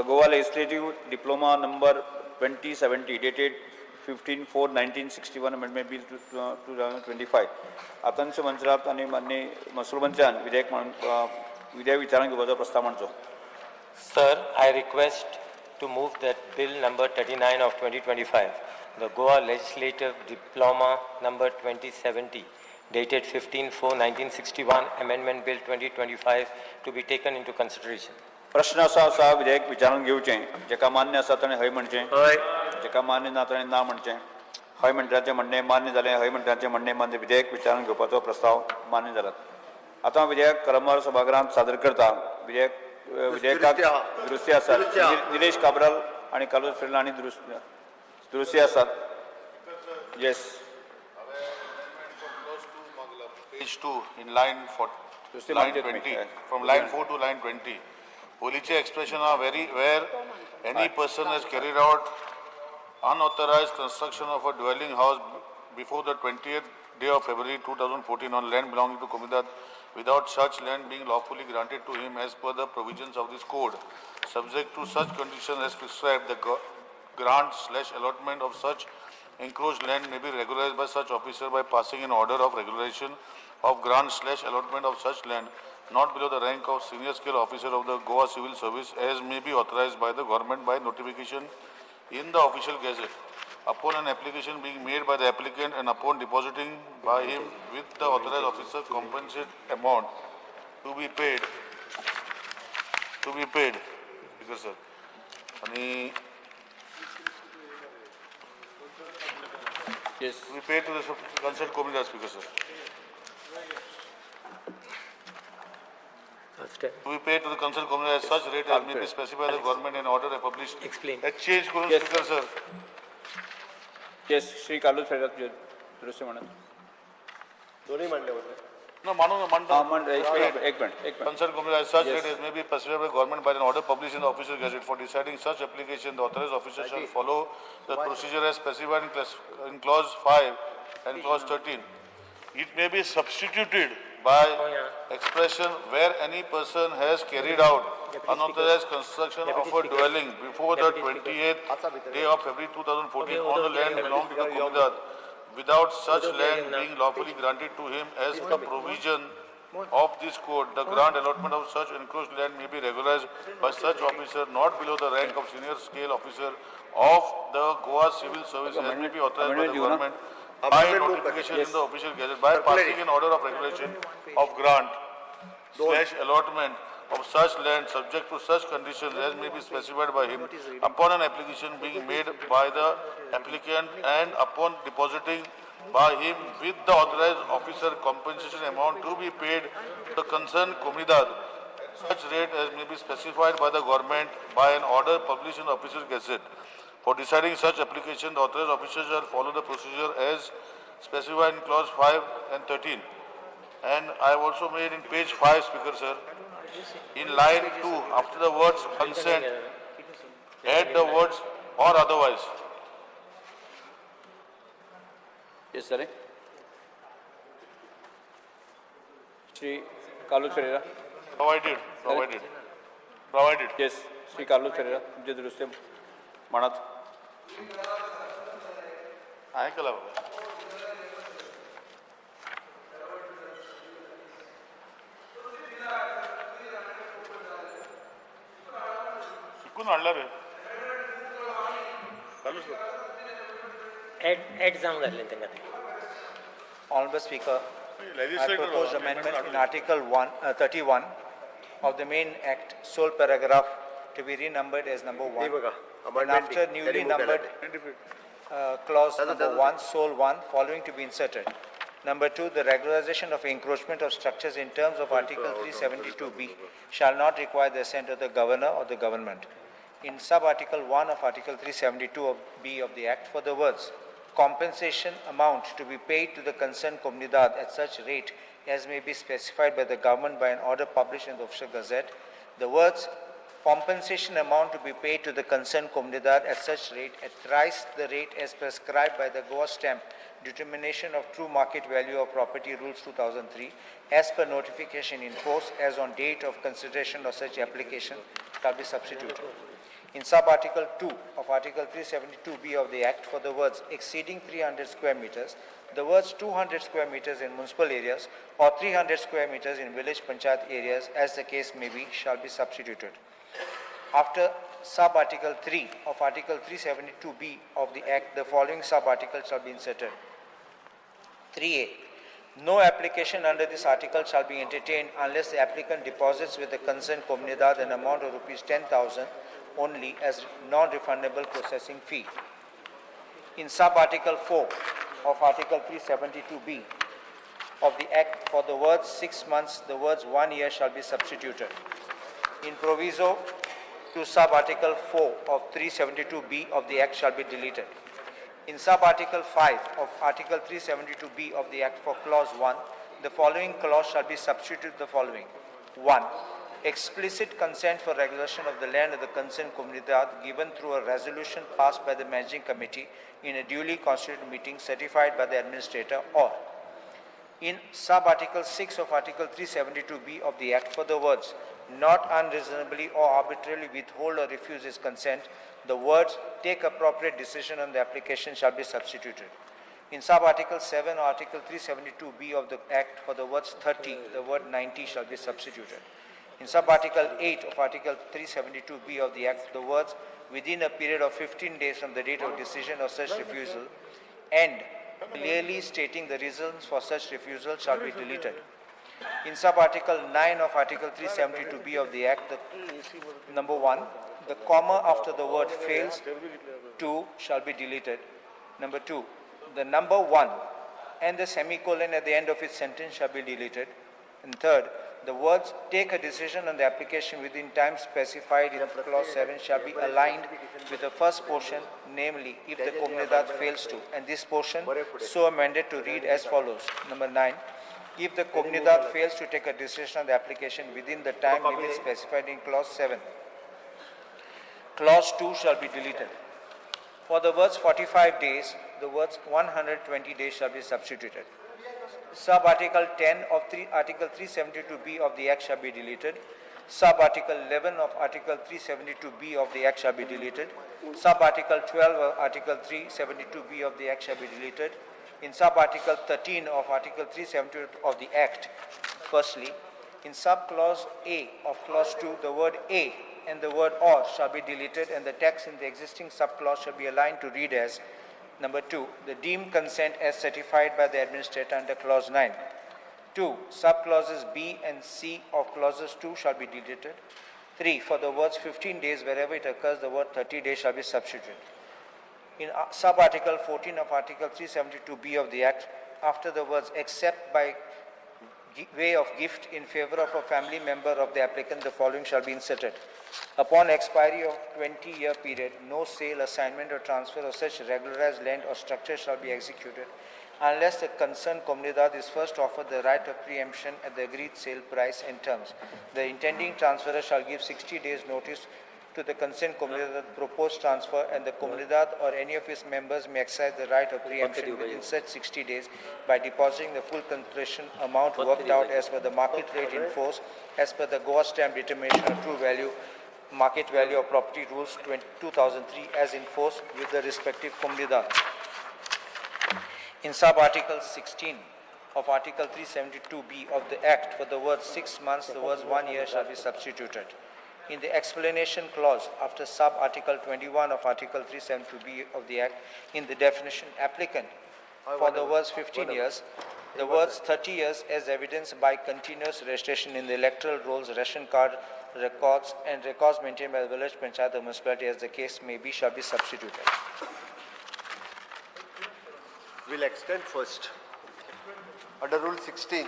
Goa legislative diploma number 2070 dated 15/4/1961 amendment bill 2025. आतांचे मंत्रात आनी माननीय महसूल मंत्र्यान विधेयक मांडून विधेयक विचारांत घेवपाचो प्रस्ताव मांडचो. Sir, I request to move that bill number 39 of 2025, the Goa Legislative Diploma number 2070, dated 15/4/1961, Amendment Bill 2025, to be taken into consideration. प्रश्न आसा आसा विधेयक विचारांत घेवचें. जेका मान्य आसा ताणें हय म्हणचें, हय. जेका मान्य ना ताणें ना म्हणचें. हय म्हणटाचें म्हणणें मान्य जालें. हय म्हणटाचें म्हणणें मान्य. विधेयक विचारांत घेवपाचो प्रस्ताव मान्य जाला. आतां विधेयक कलमवार सभागृहांत सादर करता. विधेयक विधेयकाक दुरुस्ती आहा. दुरुस्ती आसा. दुरुस्ती आहा. निलेश काब्राल आनी कार्लोस फेर्नांड हांणी दुरुस्ती आसात. Yes. Page 2 in line 4, दुसरी line मागची 20, तुम्ही. From line 4 to line 20. Police expression are very where any person has carried out unauthorized construction of a dwelling house before the 20th day of February 2014 on land belonging to Comunidad without such land being lawfully granted to him as per the provisions of this code, subject to such conditions as prescribed, the grant slash allotment of such encroached land may be regularized by such officer by passing an order of regularization of grant slash allotment of such land not below the rank of senior scale officer of the Goa Civil Service as may be authorized by the government by notification in the official gazette upon an application being made by the applicant and upon depositing by him with the authorized officer compensate amount to be paid to be paid. Speaker sir. आणि yes. To be paid to the concerned Comunidad, Speaker sir. To be paid to the concerned Comunidad at such rate as may be specified by the government in order published. Explain. Exchange करून Yes. Speaker sir. Yes, Shri Carlos Ferreira तुजे दुरुस्ती म्हणत. दोन्ही मांडले होते. No, मानू मांडता. हां म्हण. एक एक मिनिट, एक minute. Concerned Comunidad at such Yes. rate as may be specified by government by an order published in the official gazette. For deciding such application, the authorized officer shall follow the procedure as specified in clause 5 and clause 13. It may be substituted by expression where any person has carried out Deputy unauthorized construction Deputy of a Speaker. Dwelling before the Deputy Speaker. 28th day of February 2014 Okay, on the Uddhav land Kiran. belonging to the Comunidad without such Uddhav land Kiran. being lawfully granted to him as per provision of this code, the grant allotment of such encroached land may be regularized by such officer not below the rank of senior scale officer of the Goa Civil Service as may be authorized by Amendment the दिवं ना? government by Amendment move notification Yes. in the official gazette, by passing an order of regulation of grant slash allotment of such land subject to such conditions as may be specified by him upon an application being made by the applicant and upon depositing by him with the authorized officer compensation amount to be paid to the concerned Comunidad at such rate as may be specified by the government by an order published in the official gazette. For deciding such application, the authorized officer shall follow the procedure as specified in clause 5 and 13. And I have also made in page 5, Speaker sir, in line 2, after the words consent, add the words or otherwise. Yes जालें. Shri Carlos Ferreira. Provided, provided, provided. Yes, Shri Carlos Ferreira तुमचे दुरुस्ती मांडात. आहे केला बाबा. शिकून हाडला रे. चालू sir. Add add जावंक जाल्लें तांकां तें. Honorable Speaker, I Legislator propose बाबा, amendment in Article 1, 31 of the main act, sole paragraph to be renumbered as number 1. हे बघा, And amendment after त्यांनी newly move केला numbered ते. Clause That's number that's 1, sole 1, following to be inserted. Number 2, the regularization of encroachment of structures in terms of Article 372B shall not require the assent of the governor or the government. In sub-article 1 of Article 372 of B of the Act, for the words compensation amount to be paid to the concerned comunidad at such rate as may be specified by the government by an order published in the official gazette, the words compensation amount to be paid to the concerned comunidad at such rate at thrice the rate as prescribed by the Goa stamp determination of true market value of property rules 2003 as per notification in force as on date of consideration of such application shall be substituted. In sub-article 2 of Article 372B of the Act, for the words exceeding 300 square meters, the words 200 square meters in municipal areas or 300 square meters in village panchayat areas, as the case may be, shall be substituted. After sub-article 3 of Article 372B of the Act, the following sub-article shall be inserted. 3A. No application under this article shall be entertained unless the applicant deposits with the concerned comunidad an amount of rupees 10,000 only as non-refundable processing fee. In sub-article 4 of Article 372B of the Act, for the words 6 months, the words 1 year shall be substituted. In proviso to sub-article 4 of 372B of the Act shall be deleted. In sub-article 5 of Article 372B of the Act, for clause 1, the following clause shall be substituted the following. 1. Explicit consent for regulation of the land of the concerned comunidad given through a resolution passed by the managing committee in a duly constituted meeting certified by the administrator, or in sub-article 6 of Article 372B of the Act, for the words not unreasonably or arbitrarily withhold or refuse his consent, the words take appropriate decision on the application shall be substituted. In sub-article 7 of Article 372B of the Act, for the words 30, the word 90 shall be substituted. In sub-article 8 of Article 372B of the Act, the words within a period of 15 days from the date of decision of such refusal and clearly stating the reasons for such refusal shall be deleted. In sub-article 9 of Article 372B of the Act, the, number 1, the comma after the word fails to shall be deleted. Number 2, the number 1 and the semicolon at the end of its sentence shall be deleted. And third, the words take a decision on the application within time specified in clause 7 shall be aligned with the first portion, namely, if the comunidad fails to, and this portion so amended to read as follows. Number 9, if the comunidad fails to take a decision on the application within the time limit specified in clause 7, clause 2 shall be deleted. For the words 45 days, the words 120 days shall be substituted. Sub-article 10 of Article 372B of the Act shall be deleted. Sub-article 11 of Article 372B of the Act shall be deleted. Sub-article 12 of Article 372B of the Act shall be deleted. In sub-article 13 of Article 372 of the Act, firstly, in sub-clause A of clause 2, the word A and the word or shall be deleted, and the text in the existing subclause shall be aligned to read as, number 2, the deemed consent as certified by the administrator under clause 9. 2, subclauses B and C of clauses 2 shall be deleted. 3, for the words 15 days, wherever it occurs, the word 30 days shall be substituted. In sub-article 14 of Article 372B of the Act, after the words except by way of gift in favor of a family member of the applicant, the following shall be inserted. Upon expiry of 20-year period, no sale, assignment or transfer of such regularized land or structure shall be executed unless the concerned comunidad is first offered the right of preemption at the agreed sale price and terms. The intending transferor shall give 60 days notice to the concerned comunidad proposed transfer, and the comunidad or any of its members may exercise the right of preemption within such 60 days by depositing the full consideration amount worked out as per the market rate in force as per the Goa stamp determination of true value, market value of property rules 2003 as in force with the respective comunidad. In sub-article 16 of Article 372B of the Act, for the words 6 months, the words 1 year shall be substituted. In the explanation clause after sub-article 21 of Article 372B of the Act, in the definition applicant, for the words 15 years, the words 30 years as evidenced by continuous registration in the electoral rolls, ration card records, and records maintained by the village panchayat or municipality as the case may be shall be substituted. We'll extend first. Under Rule 16,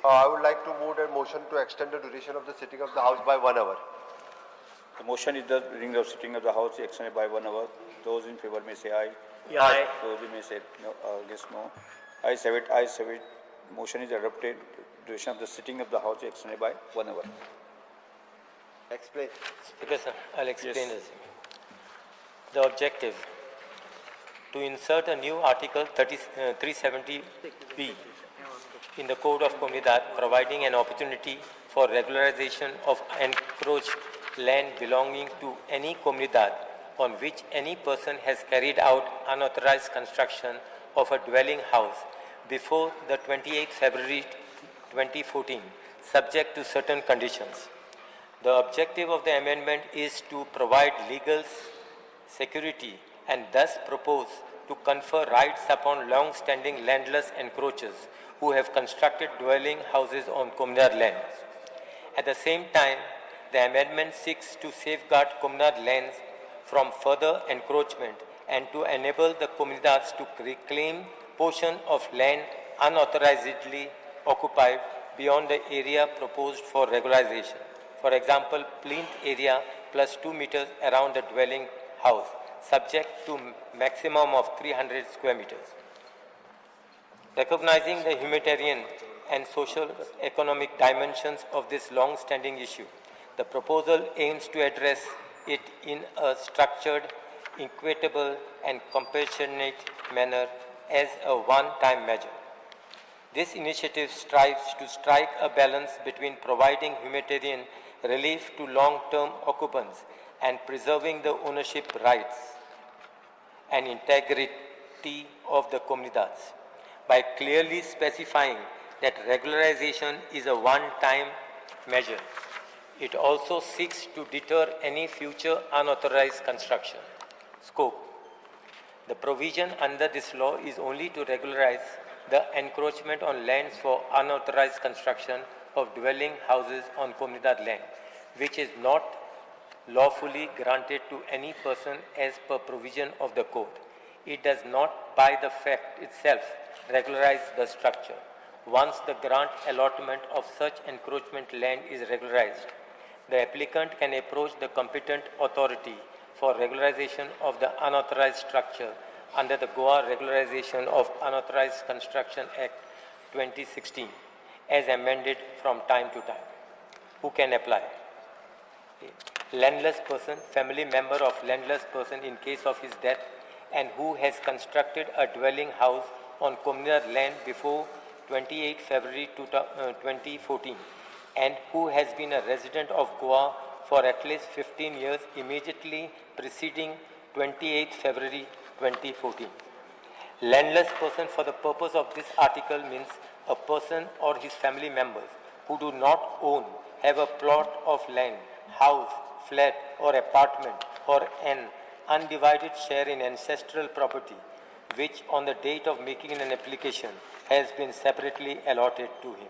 I would like to move a motion to extend the duration of the sitting of the House by 1 hour. The motion is the during the sitting of the House extended by 1 hour. Those in favor may say aye. Aye. Those who may say no, against no. Ayes have it, ayes have it. Motion is adopted. Duration of the sitting of the House extended by 1 hour. Explain. Speaker, sir, I'll explain Yes. this. The objective, to insert a new Article 370B in the Code of Comunidad, providing an opportunity for regularization of encroached land belonging to any comunidad on which any person has carried out unauthorized construction of a dwelling house before the 28th February 2014, subject to certain conditions. The objective of the amendment is to provide legal security and thus propose to confer rights upon long-standing landless encroachers who have constructed dwelling houses on Comunidad lands. At the same time, the amendment seeks to safeguard Comunidad lands from further encroachment and to enable the Comunidades to reclaim portion of land unauthorizedly occupied beyond the area proposed for regularization. For example, plinth area plus 2 meters around the dwelling house, subject to maximum of 300 square meters. Recognizing the humanitarian and social economic dimensions of this long-standing issue, the proposal aims to address it in a structured, equitable, and compassionate manner as a one-time measure. This initiative strives to strike a balance between providing humanitarian relief to long-term occupants and preserving the ownership rights and integrity of the comunidades by clearly specifying that regularization is a one-time measure. It also seeks to deter any future unauthorized construction. Scope. The provision under this law is only to regularize the encroachment on lands for unauthorized construction of dwelling houses on Comunidad land, which is not lawfully granted to any person as per provision of the code. It does not by the fact itself regularize the structure. Once the grant allotment of such encroachment land is regularized, the applicant can approach the competent authority for regularization of the unauthorized structure under the Goa Regularization of Unauthorized Construction Act 2016 as amended from time to time. Who can apply? Landless person, family member of landless person in case of his death, and who has constructed a dwelling house on communal land before 28 February 2014, and who has been a resident of Goa for at least 15 years immediately preceding 28 February 2014. Landless person for the purpose of this article means a person or his family members who do not own, have a plot of land, house, flat or apartment or an undivided share in ancestral property which on the date of making an application has been separately allotted to him.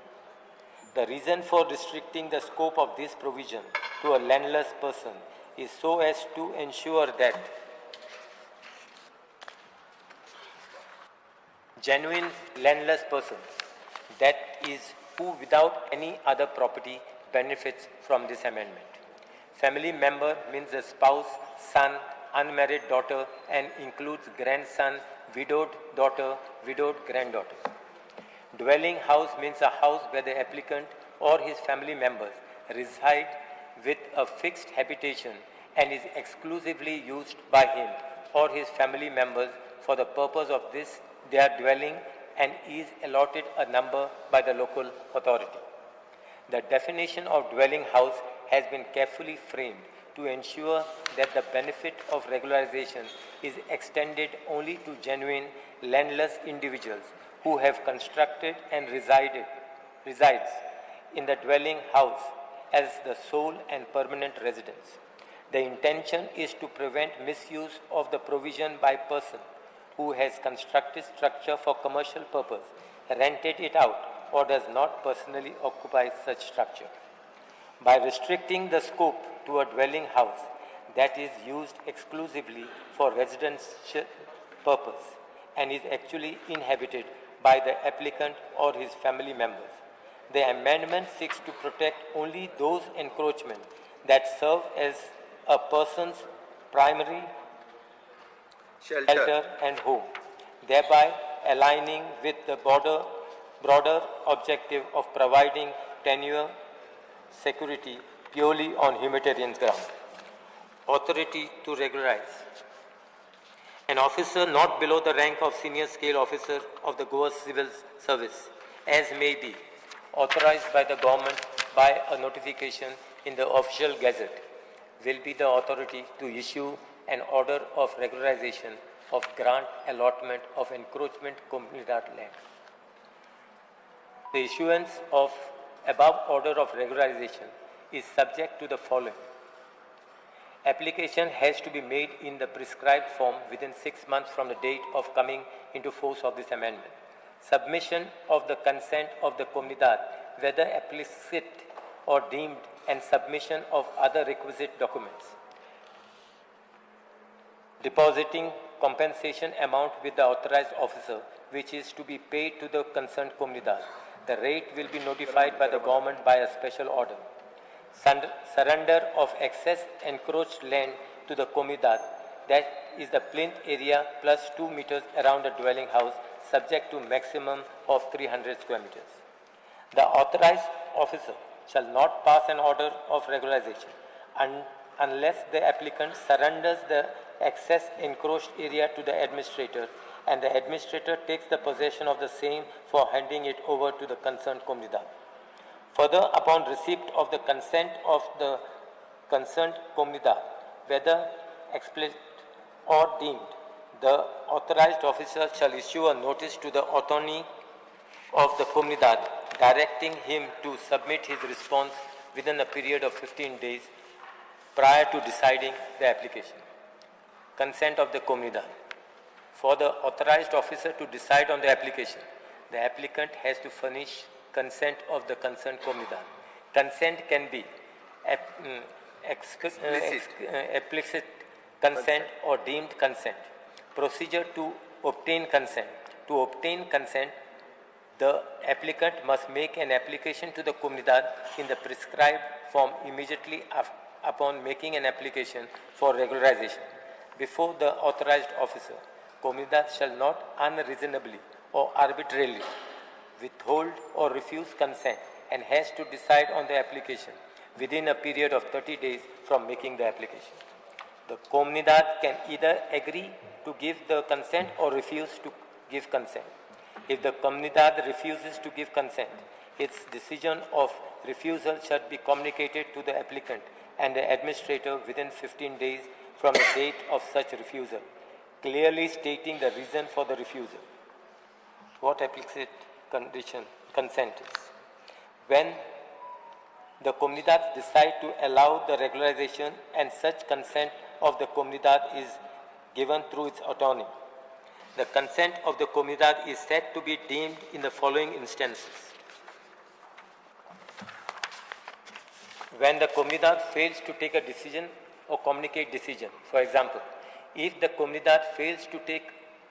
The reason for restricting the scope of this provision to a landless person is so as to ensure that genuine landless person, that is, who without any other property benefits from this amendment. Family member means a spouse, son, unmarried daughter, and includes grandson, widowed daughter, widowed granddaughter. Dwelling house means a house where the applicant or his family members reside with a fixed habitation and is exclusively used by him or his family members for the purpose of this their dwelling and is allotted a number by the local authority. The definition of dwelling house has been carefully framed to ensure that the benefit of regularization is extended only to genuine landless individuals who have constructed and resides in the dwelling house as the sole and permanent residence. The intention is to prevent misuse of the provision by person who has constructed structure for commercial purpose, rented it out, or does not personally occupy such structure. By restricting the scope to a dwelling house that is used exclusively for residential purpose and is actually inhabited by the applicant or his family members, the amendment seeks to protect only those encroachments that serve as a person's primary shelter and home, thereby aligning with the broader objective of providing tenure security purely on humanitarian ground. Authority to regularize. An officer not below the rank of senior scale officer of the Goa Civil Service, as may be, authorized by the government by a notification in the official gazette, will be the authority to issue an order of regularization of grant allotment of encroachment Comunidade land. The issuance of above order of regularization is subject to the following. Application has to be made in the prescribed form within 6 months from the date of coming into force of this amendment. Submission of the consent of the Comunidade, whether explicit or deemed, and submission of other requisite documents. Depositing compensation amount with the authorized officer, which is to be paid to the concerned Comunidade. The rate will be notified by the government by a special order. Surrender of excess encroached land to the Comunidade, that is the plinth area plus 2 meters around the dwelling house, subject to maximum of 300 square meters. The authorized officer shall not pass an order of regularization unless the applicant surrenders the excess encroached area to the administrator and the administrator takes the possession of the same for handing it over to the concerned Comunidade. Further, upon receipt of the consent of the concerned Comunidade, whether explicit or deemed, the authorized officer shall issue a notice to the attorney of the Comunidade directing him to submit his response within a period of 15 days prior to deciding the application. Consent of the Comunidade. For the authorized officer to decide on the application, the applicant has to furnish consent of the concerned Comunidade. Consent can be explicit consent or deemed consent. Procedure to obtain consent. To obtain consent, the applicant must make an application to the Comunidade in the prescribed form immediately upon making an application for regularization before the authorized officer. Comunidade shall not unreasonably or arbitrarily withhold or refuse consent and has to decide on the application within a period of 30 days from making the application. The Comunidade can either agree to give the consent or refuse to give consent. If the Comunidade refuses to give consent, its decision of refusal shall be communicated to the applicant and the administrator within 15 days from the date of such refusal, clearly stating the reason for the refusal. What implicit condition consent is. When the Comunidades decide to allow the regularization, and such consent of the Comunidade is given through its attorney. The consent of the Comunidade is said to be deemed in the following instances. When the Comunidade fails to take a decision or communicate decision. For example, if the Comunidade fails to take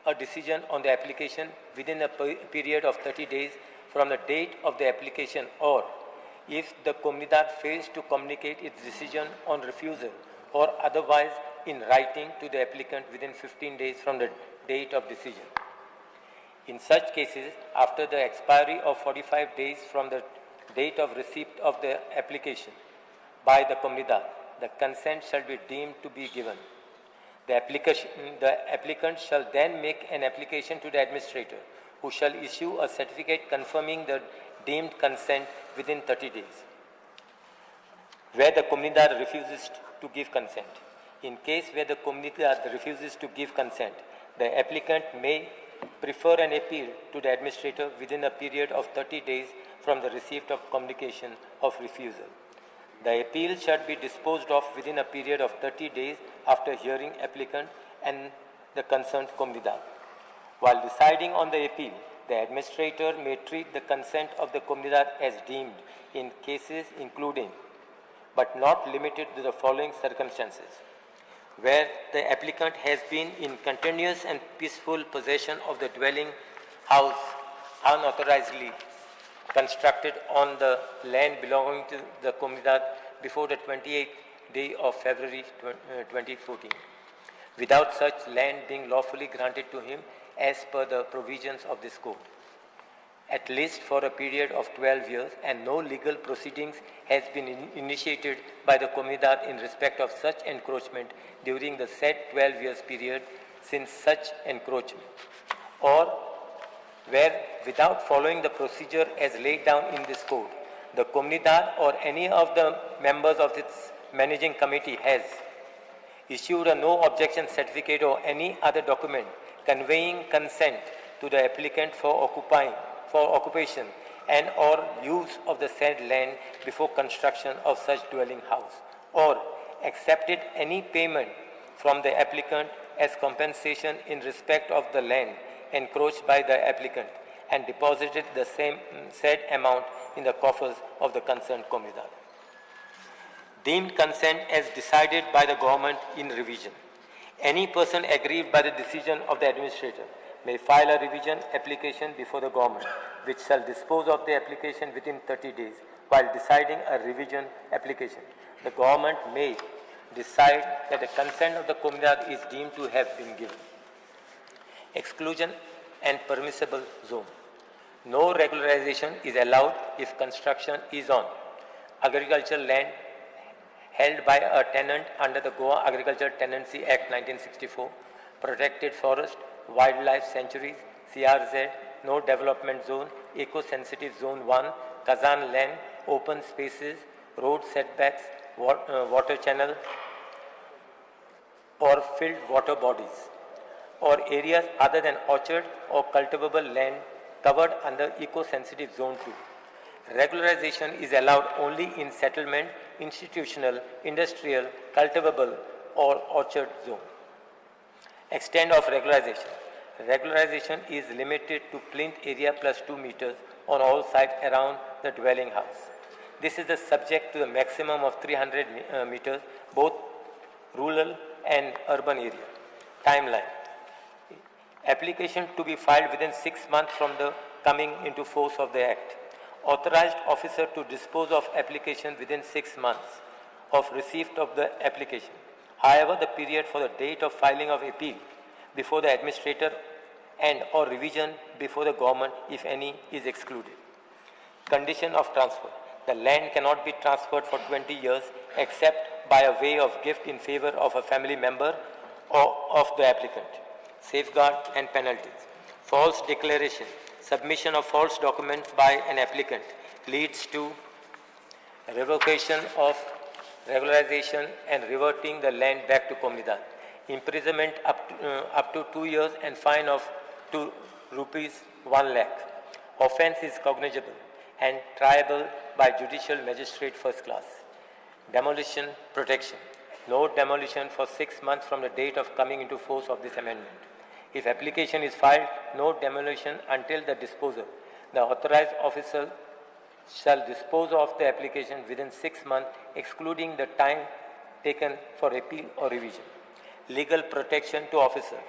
a decision on the application within a period of 30 days from the date of the application, or if the Comunidade fails to communicate its decision on refusal or otherwise in writing to the applicant within 15 days from the date of decision. In such cases, after the expiry of 45 days from the date of receipt of the application by the Comunidade, the consent shall be deemed to be given. The applicant shall then make an application to the administrator, who shall issue a certificate confirming the deemed consent within 30 days. Where the Comunidade refuses to give consent. In case where the Comunidade refuses to give consent, the applicant may prefer an appeal to the administrator within a period of 30 days from the receipt of communication of refusal. The appeal shall be disposed of within a period of 30 days after hearing applicant and the concerned Comunidade. While deciding on the appeal, the administrator may treat the consent of the Comunidade as deemed in cases including, but not limited to, the following circumstances: where the applicant has been in continuous and peaceful possession of the dwelling house unauthorizedly constructed on the land belonging to the Comunidade before the 28th day of February 2014, without such land being lawfully granted to him as per the provisions of this code, at least for a period of 12 years, and no legal proceedings has been initiated by the Comunidade in respect of such encroachment during the said 12 years period since such encroachment, or where, without following the procedure as laid down in this code, the Comunidade or any of the members of its Managing Committee has issued a no objection certificate or any other document conveying consent to the applicant for occupying, for occupation and or use of the said land before construction of such dwelling house, or accepted any payment from the applicant as compensation in respect of the land encroached by the applicant and deposited the same said amount in the coffers of the concerned comunidad. Deemed consent as decided by the government in revision. Any person aggrieved by the decision of the administrator may file a revision application before the government, which shall dispose of the application within 30 days while deciding a revision application. The government may decide that the consent of the comunidad is deemed to have been given. Exclusion and permissible zone. No regularization is allowed if construction is on agricultural land held by a tenant under the Goa Agriculture Tenancy Act 1964, protected forest, wildlife sanctuaries, CRZ, no development zone, eco-sensitive zone 1, Kazan land, open spaces, road setbacks, water channel, or filled water bodies, or areas other than orchard or cultivable land covered under eco-sensitive zone 2. Regularization is allowed only in settlement, institutional, industrial, cultivable, or orchard zone. Extent of regularization. Regularization is limited to plinth area plus 2 meters on all sides around the dwelling house. This is the subject to the maximum of 300 meters, both rural and urban area. Timeline. Application to be filed within 6 months from the coming into force of the Act. Authorized officer to dispose of application within 6 months of receipt of the application. However, the period for the date of filing of appeal before the administrator and or revision before the government, if any, is excluded. Condition of transfer. The land cannot be transferred for 20 years except by a way of gift in favor of a family member or of the applicant. Safeguard and penalties. False declaration. Submission of false documents by an applicant leads to revocation of regularization and reverting the land back to Comunidad. Imprisonment up to 2 years and fine of 2 rupees 1 lakh. Offense is cognizable and triable by judicial magistrate first class. Demolition protection. No demolition for 6 months from the date of coming into force of this amendment. If application is filed, no demolition until the disposal. The authorized officer shall dispose of the application within 6 months, excluding the time taken for appeal or revision. Legal protection to officer.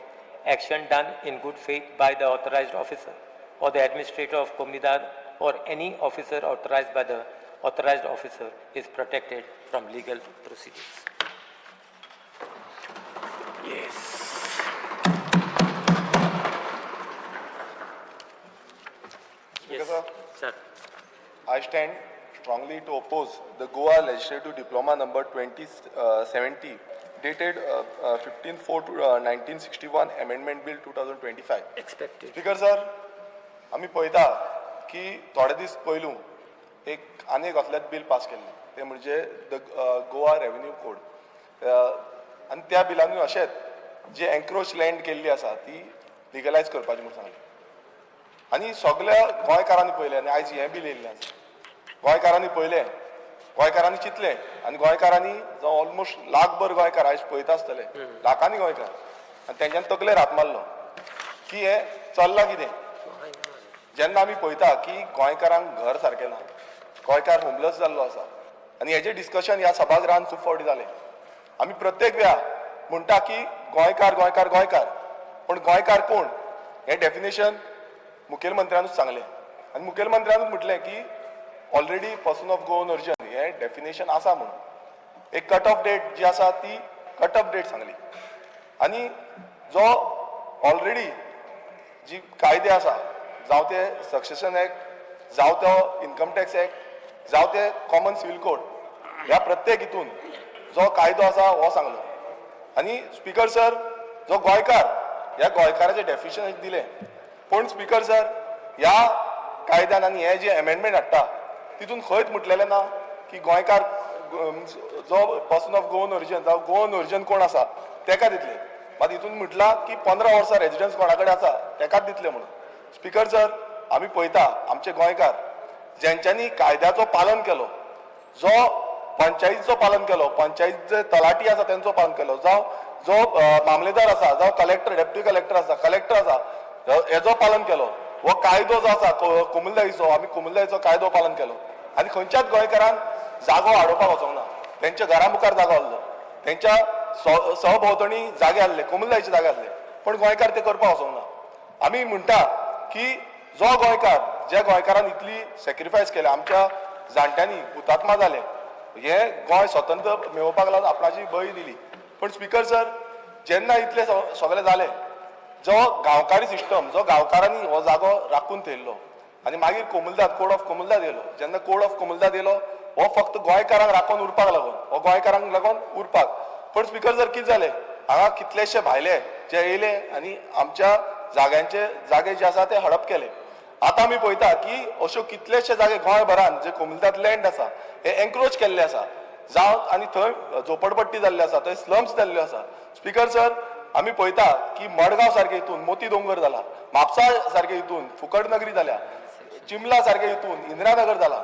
Action done in good faith by the authorized officer or the administrator of Comunidad or any officer authorized by the authorized officer is protected from legal proceedings. Yes. Speaker Yes, sir, sir. I stand strongly to oppose the Goa Legislative Diploma number 2070 dated 15/4/1961 Amendment Bill 2025. Expected. Speaker sir, आमी पळयता की थोडे दीस पयलू एक आनी एक असलेंच बील पास केल्लें, तें म्हणजे the Goa revenue code. आनी त्या बिलानूय अशेंच जी एन्क्रोच लँड केल्ली आसा ती लिगलायज करपाची म्हूण सांगलें. आनी सगल्या गोंयकारांनी पळयलें आनी आयज हें बील येयल्लें आसा. गोंयकारांनी पळयलें, गोंयकारांनी चिंतलें आनी गोंयकारांनी जावं ऑलमोस्ट लाखभर गोंयकार आयज पळयता आसतले, लाखांनी गोंयकार, आनी तेंच्यान तकलेर हात मारलो की हें चल्लां कितें. जेन्ना आमी पळयता की गोंयकारांक घर सारकें ना, गोंयकार होमलेस जाल्लो आसा, आनी हेजें डिस्कशन ह्या सभागृहान खूब फावटी जालें. आमी प्रत्येक वेळा म्हणटा की गोंयकार गोंयकार गोंयकार, पूण गोंयकार कोण हें डेफिनेशन मुखेलमंत्र्यानूच सांगलें. आनी मुखेलमंत्र्यानूच म्हटलें की already person of Goan origin हें डेफिनेशन आसा म्हणून. एक कट ऑफ डेट जी आसा ती कट ऑफ डेट सांगली. आनी जो ऑलरेडी जी कायदे आसा, जावं ते सक्सेशन एक्ट, जावं तो इन्कम टॅक्स एक्ट, जावं ते कॉमन सिवील कोड, ह्या प्रत्येक हितून जो कायदो आसा हो सांगलो. आनी स्पीकर सर, जो गोंयकार, ह्या गोंयकाराचें डेफिनेशन दिलें, पूण स्पीकर सर ह्या कायद्यान आनी हे जे एमेंडमेंट हाडटा तितून खंयच म्हटलेलें ना की गोंयकार जो पर्सन ऑफ गोवन ओरिजन जावं गोवन ओरिजन कोण आसा तेका दितले. मात हितून म्हटलां की 15 वर्सां रेजिडन्स कोणा कडेन आसा तेकाच दितले म्हणून. स्पिकर सर, आमी पळयता आमचे गोंयकार जेंच्यांनी कायद्याचो पालन केलो, जो पंचायतीचो पालन केलो, पंचायत जे तलाठी आसा तेंचो पालन केलो, जावं जो मामलेदार आसा, जावं कलेक्टर, डेप्युटी कलेक्टर आसा, कलेक्टर आसा, हेजो पालन केलो. हो कायदो जो आसा कोमुलदारीचो, आमी कोमुलदारीचो कायदो पालन केलो आनी खंयच्याच गोंयकारान जागो आडोवपाक वचोंक ना. तेंच्या घरा मुखार जागो आहलो, तेंच्या सहभोंवतणी जागे आहले, कोमुलदारीचे जागे आहले, पण गोंयकार ते करपाक वचोंक ना. आमी म्हणटा की जो गोंयकार, ज्या गोंयकारान इतली सॅक्रिफायस केल्या, आमच्या जाणट्यांनी हुतात्मा जाले, हे गोंय स्वतंत्र मेळोवपाक लागून आपणाची बळी दिली. पण स्पिकर सर, जेन्ना इतले सगळे जाले, जो गांवकारी सिस्टम, जो गांवकारांनी हो जागो राखून थेयल्लो आनी मागीर कोमुलदाद, कोड ऑफ कोमुलदाद येयलो. जेन्ना कोड ऑफ कोमुलदाद येयलो, हो फक्त गोंयकारांक राखून उरपाक लागून, हो गोंयकारांक लागून उरपाक. पण स्पिकर सर, कितें जालें, हांगा कितलेशे भायले जे येयले आनी आमच्या जाग्यांचे जागे जे आसा ते हडप केले. आतां आमी पळयता की अश्यो कितलेशे जागे गोंयभरान जे कोमुलदाद लँड आसा हे एन्क्रोच केल्ले आसा, जावं आनी थंय झोपडपट्टी जाल्ली आसा, थंय स्लम्स जाल्ल्यो आसा. स्पिकर सर, आमी पळयता की मडगांव सारके हितून मोती दोंगर जाला, म्हापसा सारके हितून फुकट नगरी जाल्या, चिमला सारके हितून इंदिरानगर जाला,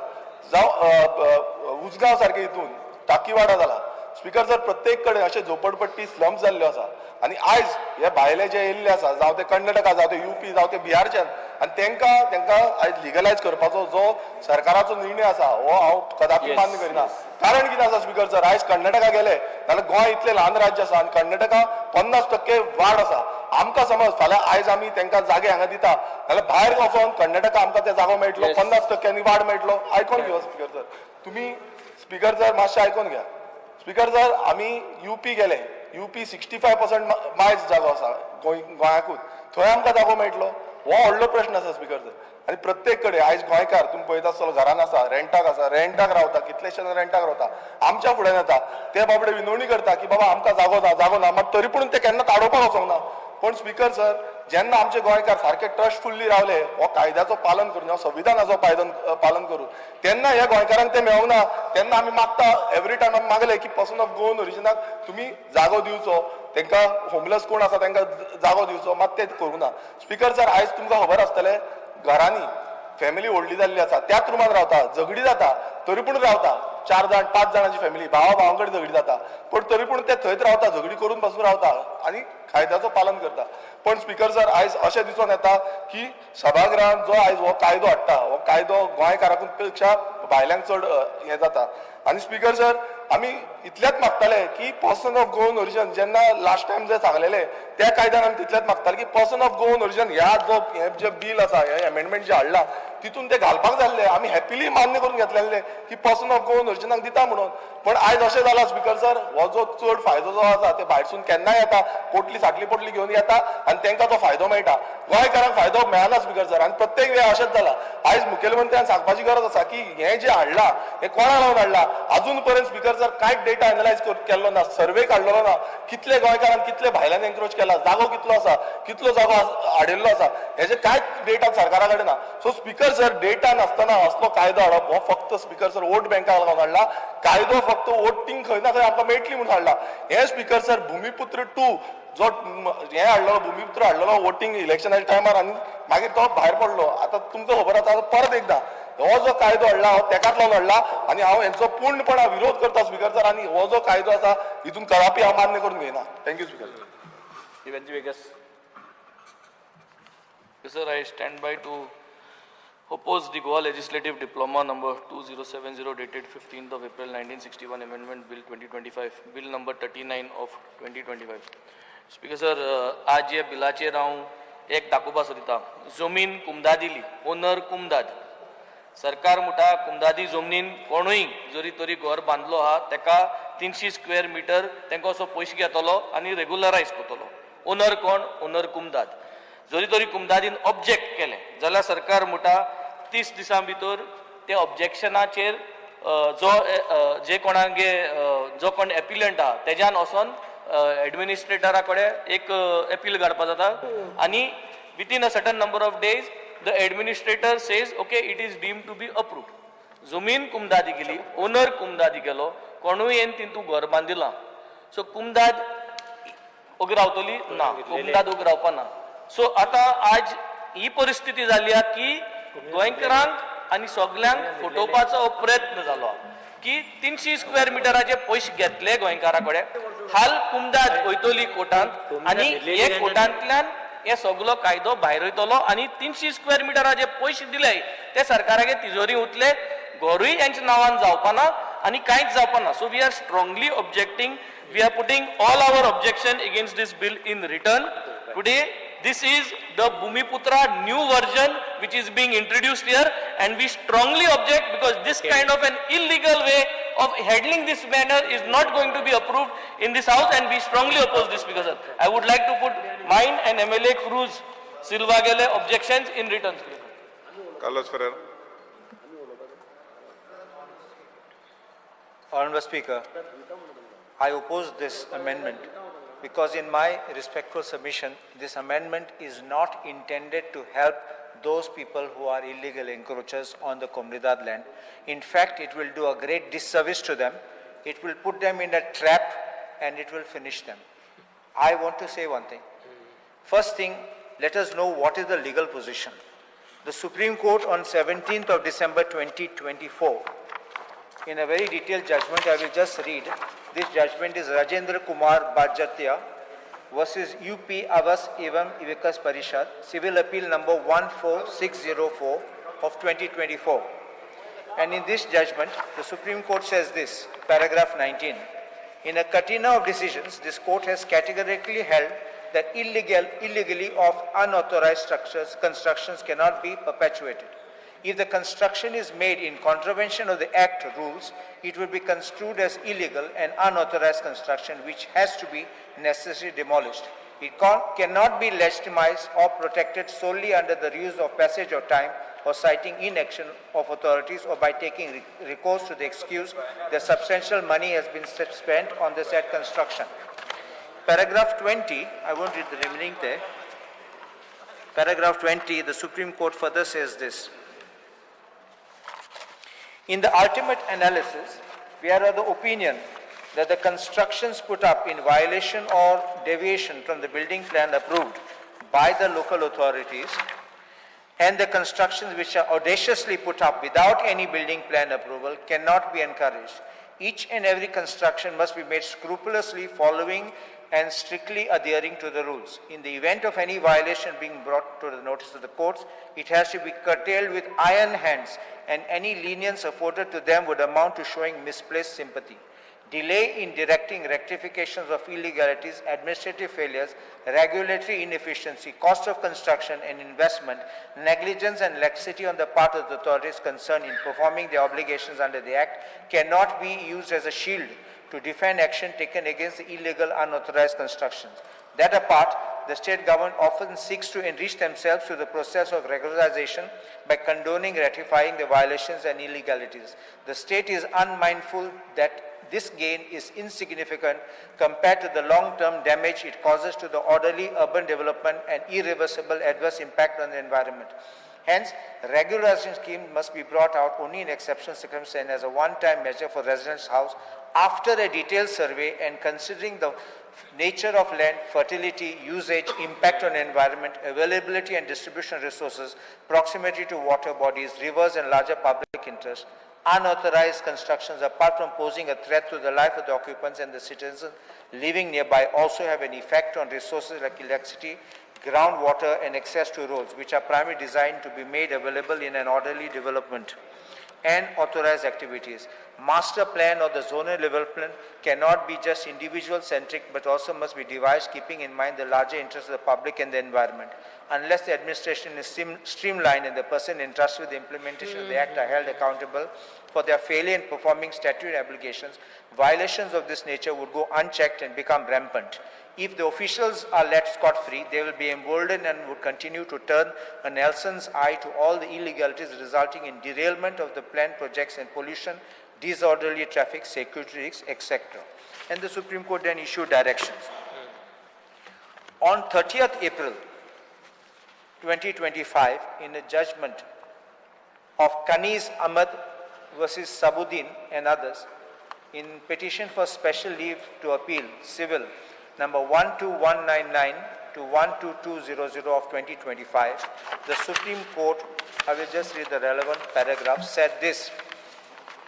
जावं उजगांव सारके हितून टाकीवाडा जाला. स्पिकर सर, प्रत्येक कडेन अशे झोपडपट्टी स्लम्स जाल्ल्यो आसा आनी आयज हे भायले जे येयल्ले आसा, जावं ते कर्नाटका, जावं ते युपी, जावं ते बिहारच्यान, आनी तेंकां आयज लिगलायज करपाचो जो सरकाराचो निर्णय आसा हो हांव कदापी मान्य करिना. कारण कितें आसा स्पिकर सर, आयज कर्नाटका गेले जाल्यार गोंय इतलें ल्हान राज्य आसा आनी कर्नाटका 50% वाड आसा. आमकां समज फाल्यां आयज आमी तेंकां जागे हांगा दिता जाल्यार भायर वचोन कर्नाटका आमकां ते जागो मेळटलो, 50% वाड मेळटलो. आयकोन घेया स्पिकर सर, तुमी स्पिकर सर मातशें आयकोन घ्या. स्पिकर सर, आमी युपी गेले, युपी 65% मायज जागो आसा गोंयाकूच, थंय आमकां जागो मेळटलो? हो व्हडलो प्रश्न आसा स्पिकर सर. आनी प्रत्येक कडेन आयज गोंयकार तुमी पळयता आसतलो घरान आसा, रेंटाक आसा, रेंटाक रावता, कितलेशे जाण रेंटाक रावता. आमच्या फुड्यान येता ते बाबडे विनवणी करता की बाबा आमकां जागो ना, जागो ना, मात तरी पूण ते केन्ना आडोवपाक वचोंक ना. पण स्पिकर सर, जेन्ना आमचे गोंयकार सारके ट्रस्टफुल्ली रावले, हो कायद्याचो पालन करून, हो संविधानाचो पालन करून, तेन्ना ह्या गोंयकारांक ते मेळोंक ना. तेन्ना आमी मागता, एवरी टायम आमी मागले की पर्सन ऑफ गोवन ओरिजिनाक तुमी जागो दिवचो, तेंकां होमलेस कोण आसा तेंकां जागो दिवचो, मात ते करूं ना. स्पिकर सर, आयज तुमकां खबर आसतलें घरांनी फॅमिली व्हडली जाल्ली आसा, त्याच रुमान रावता, झगडी जाता तरी पूण रावता, 4 जाण 5 जाणांची फॅमिली, भावा भावां कडेन झगडी जाता पण तरी पूण ते थंयच रावता, झगडी करून पासून रावता आनी कायद्याचो पालन करता. पण स्पिकर सर, आयज अशें दिसून येता की सभागृहान जो आयज हो कायदो हाडटा, हो कायदो गोंयकाराकून पेक्षा भायल्यांक चड हें जाता. आनी स्पिकर सर, आमी इतलेंच मागताले की पर्सन ऑफ गोवन ओरिजन जेन्ना लास्ट टायम जे सांगलेले त्या कायद्यान आमी तितलेंच मागताले की पर्सन ऑफ गोवन ओरिजन ह्या जो हें जें बील आसा, हें एमेंडमेंट जें हाडलां तितून ते घालपाक जाल्ले. आमी हॅपिली मान्य करून घेतलेले की पर्सन ऑफ गोवन ओरिजिनाक दिता म्हणून. पण आयज अशें जालां स्पिकर सर, हो जो चड फायदो जो आसा ते भायरसून केन्नाय येता, पोटली साटली पोटली घेवन येता आनी तेंकां तो फायदो मेळटा. गोंयकारांक फायदो मेळना स्पिकर सर. आनी प्रत्येक वेळा अशेंच जालां. आयज मुखेलमंत्र्यान सांगपाची गरज आसा की हें जें हाडलां हें कोणा लागून हाडलां. अजून पर्यंत स्पिकर सर कांयच डेटा एनलायज केल्लो ना, सर्वे काडलेलो ना, कितले गोंयकारान कितले भायल्यान एन्क्रोच केला, जागो कितलो आसा, कितलो जागो हाडिल्लो आसा, हेजे कांयच डेटा सरकारा कडेन ना. सो स्पिकर सर, डेटा नासतना असलो कायदो हाडप हो फक्त स्पिकर सर वोट बँकाक लागून हाडला कायदो, फक्त वोटींग खंय ना खंय आमकां मेळटली म्हणून हाडला. हे स्पिकर सर, भुमिपुत्र 2 जो हें हाडलेलो, भुमिपुत्र हाडलेलो वोटींग इलेक्शनाच्या टायमार आनी मागीर तो भायर पडलो. आतां तुमकां खबर आसा, आतां परत एकदां हो जो कायदो हाडला हो तेकाच लागून हाडला आनी हांव हेंचो पूर्णपणान विरोध करता स्पिकर सर. आनी हो जो कायदो आसा हितून कदापी हांव मान्य करून घेयना. Thank you speaker. Vegas. Sir, I stand by to oppose the Goa Legislative Diploma number 2070 dated 15th of April 1961 Amendment Bill 2025, Bill number 39 of 2025. Speaker sir, आज हे बिलाचेर हांव एक दाखोवपा सोदिता. जमीन कुमदादिली, ओनर कुमदाद. सरकार म्हणटा कुमदादी जमनीन कोणूय जरी तरी घर बांदलो आहा तेका 300 स्क्वेअर मिटर तेंका असो पयशे घेतलो आनी रेगुलरायज करतलो. ओनर कोण? ओनर कुमदाद. जरी तरी कुमदादीन ऑब्जेक्ट केलें जाल्यार सरकार म्हणटा 30 दिसां भितर ते ऑब्जेक्शनाचेर जो जे कोणागे जो कोण एपिलंट आहा तेज्यान वचोन एडमिनिस्ट्रेटरा कडेन एक एपील काडपा जाता आनी within a certain number of days the administrator says okay, it is deemed to be approved. जमीन कुमदादी गेली, ओनर कुमदादी गेलो, कोणूय येवन तितू घर बांदिलां. सो कुमदाद ओगी रावतली ना, कुमदाद ओगी रावपा ना. सो आतां आज ही परिस्थिती जाली आहा की गोंयकारांक आनी सगल्यांक फटोवपाचो हो प्रयत्न जालो आहा की 300 स्क्वेअर मिटराचे पयशे घेतले गोंयकारा कडेन, हाल कुमदाद वयतली कोर्टांत आनी हे कोर्टांतल्यान हे सगलो कायदो भायर वयतलो आनी 300 स्क्वेअर मिटराचे पयशे दिले ते सरकारागे तिजोरी उरतले, घरूय हेंच्या नांवान जावपा ना आनी कांयच जावपा ना. So we are strongly objecting, we are putting all our objection against this bill in return today. This is the Bhumiputra new version which is being introduced here, and we strongly object because this kind of an illegal way of handling this manner is not going to be approved in this house, and we strongly oppose this. Because I would like to put mine and MLA Cruz Silva gele objections in written. Carlos Ferreira. Honorable Speaker, I oppose this amendment because in my respectful submission, this amendment is not intended to help those people who are illegal encroachers on the Comunidade land. In fact, it will do a great disservice to them. It will put them in a trap and it will finish them. I want to say one thing. First thing, let us know what is the legal position. The Supreme Court on 17th of December 2024, in a very detailed judgment, I will just read. This judgment is Rajendra Kumar Barjatya versus UP Awas Evam Vikas Parishad, Civil Appeal number 14604 of 2024. And in this judgment, the Supreme Court says this, paragraph 19. In a catena of decisions, this court has categorically held that illegally of unauthorized structures, constructions cannot be perpetuated. If the construction is made in contravention of the Act rules, it will be construed as illegal and unauthorized construction, which has to be necessarily demolished. It cannot be legitimized or protected solely under the ruse of passage of time or citing inaction of authorities or by taking recourse to the excuse that substantial money has been spent on the said construction. Paragraph 20, I won't read the remaining there. Paragraph 20, the Supreme Court further says this. In the ultimate analysis, we are of the opinion that the constructions put up in violation or deviation from the building plan approved by the local authorities and the constructions which are audaciously put up without any building plan approval cannot be encouraged. Each and every construction must be made scrupulously following and strictly adhering to the rules. In the event of any violation being brought to the notice of the courts, it has to be curtailed with iron hands, and any lenience afforded to them would amount to showing misplaced sympathy. Delay in directing rectifications of illegalities, administrative failures, regulatory inefficiency, cost of construction and investment, negligence and laxity on the part of the authorities concerned in performing their obligations under the Act cannot be used as a shield to defend action taken against the illegal unauthorized constructions. That apart, the state government often seeks to enrich themselves through the process of regularization by condoning, ratifying the violations and illegalities. The state is unmindful that this gain is insignificant compared to the long-term damage it causes to the orderly urban development and irreversible adverse impact on the environment. Hence, regularization scheme must be brought out only in exceptional circumstances as a one-time measure for residents' house after a detailed survey and considering the nature of land, fertility, usage, impact on environment, availability and distribution of resources, proximity to water bodies, rivers and larger public interest. Unauthorized constructions, apart from posing a threat to the life of the occupants and the citizens living nearby, also have an effect on resources like electricity, groundwater and access to roads, which are primarily designed to be made available in an orderly development and authorized activities. Master plan or the zonal development cannot be just individual centric, but also must be devised keeping in mind the larger interests of the public and the environment. Unless the administration is streamlined and the person entrusted with the implementation of the act are held accountable for their failure in performing statutory obligations, violations of this nature would go unchecked and become rampant. If the officials are let scot-free, they will be emboldened and would continue to turn a Nelson's eye to all the illegalities, resulting in derailment of the planned projects and pollution, disorderly traffic, security risks, etc. And the Supreme Court then issued directions. On 30th April 2025, in a judgment of Kaniz Ahmad versus Sabudin and others, in petition for special leave to appeal, civil, number 12199 to 12200 of 2025, the Supreme Court, I will just read the relevant paragraph, said this: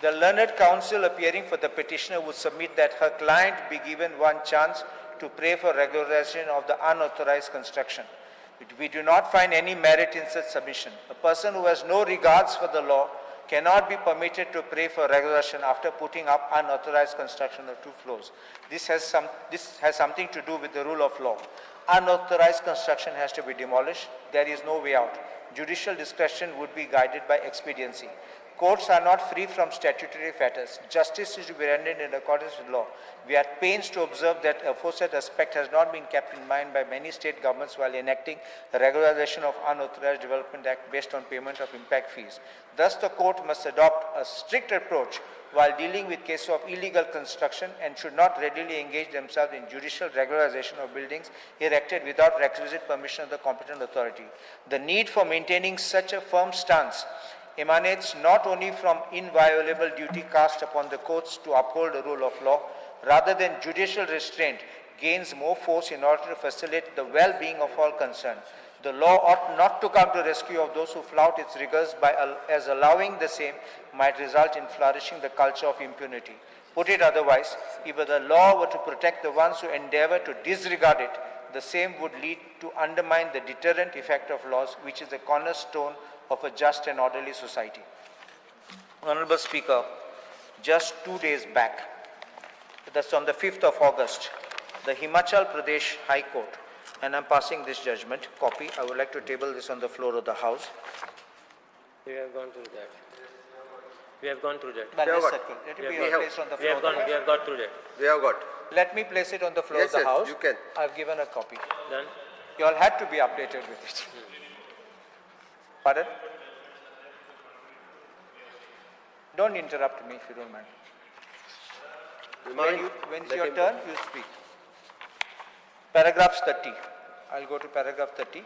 the learned counsel appearing for the petitioner would submit that her client be given one chance to pray for regularization of the unauthorized construction. We do not find any merit in such submission. A person who has no regards for the law cannot be permitted to pray for regularization after putting up unauthorized construction of 2 floors. This has something to do with the rule of law. Unauthorized construction has to be demolished. There is no way out. Judicial discretion would be guided by expediency. Courts are not free from statutory fetters. Justice is to be rendered in accordance with law. We are at pains to observe that aforesaid aspect has not been kept in mind by many state governments while enacting the Regularization of Unauthorized Development Act based on payment of impact fees. Thus, the court must adopt a strict approach while dealing with cases of illegal construction and should not readily engage themselves in judicial regularization of buildings erected without requisite permission of the competent authority. The need for maintaining such a firm stance emanates not only from inviolable duty cast upon the courts to uphold the rule of law, rather than judicial restraint gains more force in order to facilitate the well-being of all concerned. The law ought not to come to rescue of those who flout its rigors by as allowing the same might result in flourishing the culture of impunity. Put it otherwise, if the law were to protect the ones who endeavor to disregard it, the same would lead to undermine the deterrent effect of laws, which is the cornerstone of a just and orderly society. Honorable Speaker, just 2 days back, that's on the 5th of August, the Himachal Pradesh High Court, and I'm passing this judgment copy, I would like to table this on the floor of the House. We have gone through that. We have gone through that. Well, We have let's got- circle. Let it We be have placed on the We have floor of the gone, we House. have got through that. We have got. Let me place it on the floor Yes, of the yes, House. you can. I've given a copy. Done. You all had to be updated with it. Pardon? Don't interrupt me if you don't mind. When it's Let your him turn, you speak. Paragraph 30. I'll go to paragraph 30.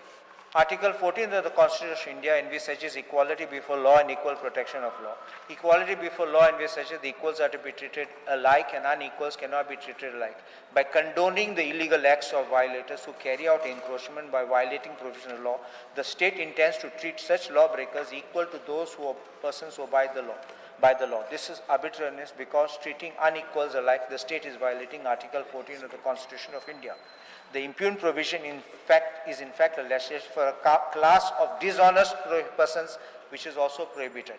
Article 14 of the Constitution of India envisages equality before law and equal protection of law. Equality before law envisages the equals are to be treated alike and unequals cannot be treated alike. By condoning the illegal acts of violators who carry out encroachment by violating provision of law, the state intends to treat such lawbreakers equal to those who are persons who abide the law. By the law. This is arbitrariness because treating unequals alike, the state is violating Article 14 of the Constitution of India. The impugned provision in fact is in fact a legislation for a class of dishonest persons, which is also prohibited.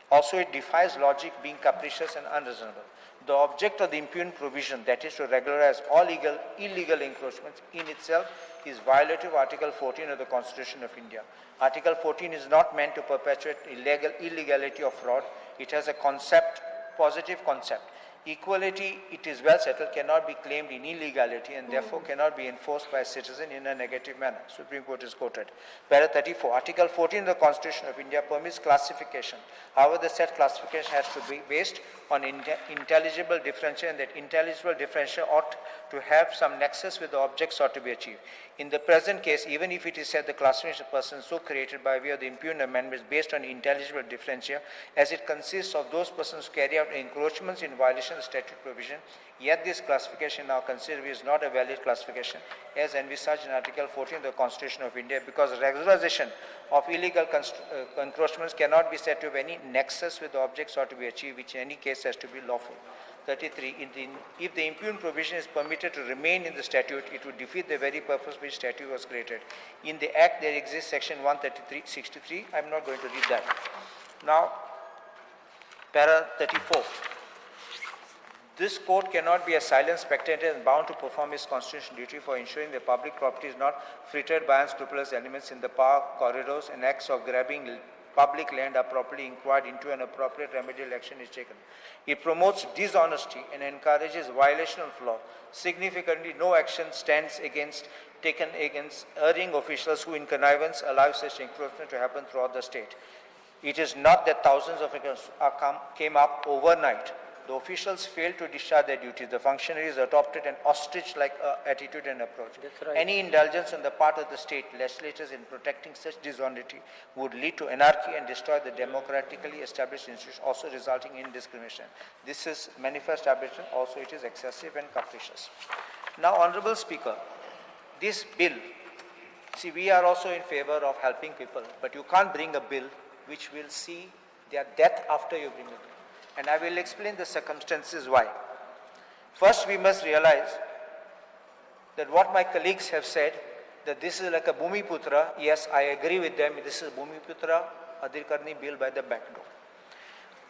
Also, it defies logic, being capricious and unreasonable. The object of the impugned provision, that is to regularize all illegal encroachments, in itself is violative of Article 14 of the Constitution of India. Article 14 is not meant to perpetuate illegality or fraud. It has a concept, positive concept. Equality, it is well settled, cannot be claimed in illegality and therefore cannot be enforced by a citizen in a negative manner. Supreme Court is quoted. Para 34, Article 14 of the Constitution of India permits classification. However, the said classification has to be based on intelligible differential, and that intelligible differential ought to have some nexus with the object sought to be achieved. In the present case, even if it is said the classification of persons so created by way of the impugned amendment is based on intelligible differentia, as it consists of those persons who carry out encroachments in violation of the statute provision, yet this classification now considered is not a valid classification as envisaged in Article 14 of the Constitution of India, because regularization of illegal encroachments cannot be said to have any nexus with the object sought to be achieved, which in any case has to be lawful. 33. If the impugned provision is permitted to remain in the statute, it would defeat the very purpose which statute was created. In the Act, there exists section 133.63. I am not going to read that. Now, para 34. This court cannot be a silent spectator and bound to perform its constitutional duty for ensuring the public property is not frittered by unscrupulous elements in the park, corridors, and acts of grabbing public land are properly inquired into and appropriate remedial action is taken. It promotes dishonesty and encourages violation of law. Significantly, no action stands taken against erring officials who in connivance allow such encroachment to happen throughout the state. It is not that thousands of accounts came up overnight. The officials failed to discharge their duties. The functionaries adopted an ostrich-like attitude and approach. That's right. Any indulgence on the part of the state legislators in protecting such dishonesty would lead to anarchy and destroy the democratically established institutions, also resulting in discrimination. This is manifest arbitration, also it is excessive and capricious. Now, Honorable Speaker, this bill, see, we are also in favor of helping people, but you can't bring a bill which will see their death after you bring it. And I will explain the circumstances why. First, we must realize that what my colleagues have said, that this is like a Bhumiputra, yes, I agree with them, this is Bhumiputra Adhikarni bill by the back door.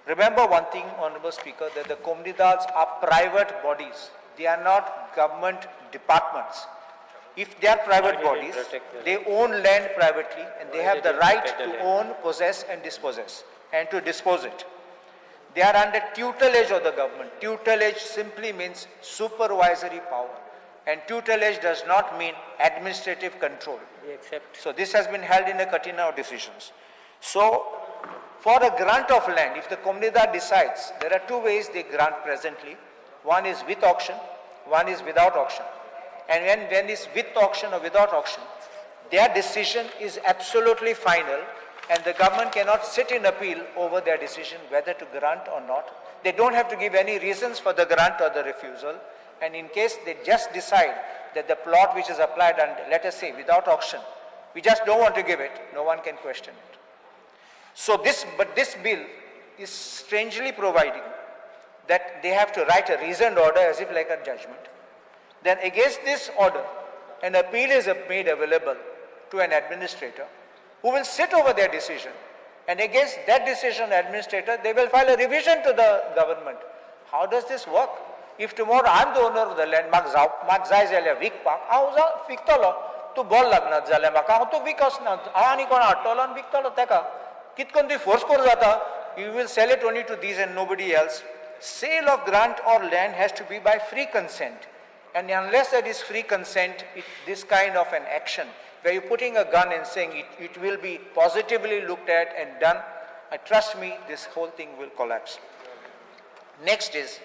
Remember one thing, Honorable Speaker, that the Comunidades are private bodies. They are not government departments. If they are private Why did they bodies, protect the they own land privately and they Why have did the they right protect the to land? own, possess and dispossess and to dispose it. They are under tutelage of the government. Tutelage simply means supervisory power. And tutelage does not mean administrative control. We accept. So this has been held in a Katina of decisions. So for a grant of land, if the Comunidad decides, there are two ways they grant presently. One is with auction, one is without auction. And when it's with auction or without auction, their decision is absolutely final and the government cannot sit in appeal over their decision whether to grant or not. They don't have to give any reasons for the grant or the refusal. And in case they just decide that the plot which is applied and let us say without auction, we just don't want to give it, no one can question it. So this, but this bill is strangely providing that they have to write a reasoned order as if like a judgment. Then against this order, an appeal is made available to an administrator who will sit over their decision. And against that decision, administrator, they will file a revision to the government. How does this work? If tomorrow I'm the owner of the land, म्हाका जाव म्हाका जाय जाल्यार विकपाक हांव विकतलो तूं ball लागना जाल्यार म्हाका हांव तूं विकसना हांव आनी कोण हाडटलो आनी विकतलो तेका कितकोन तुवें फोर्स करूं जाता. You will sell it only to these and nobody else. Sale of grant or land has to be by free consent. And unless there is free consent, this kind of an action, where you're putting a gun and saying it will be positively looked at and done, trust me, this whole thing will collapse. Next is,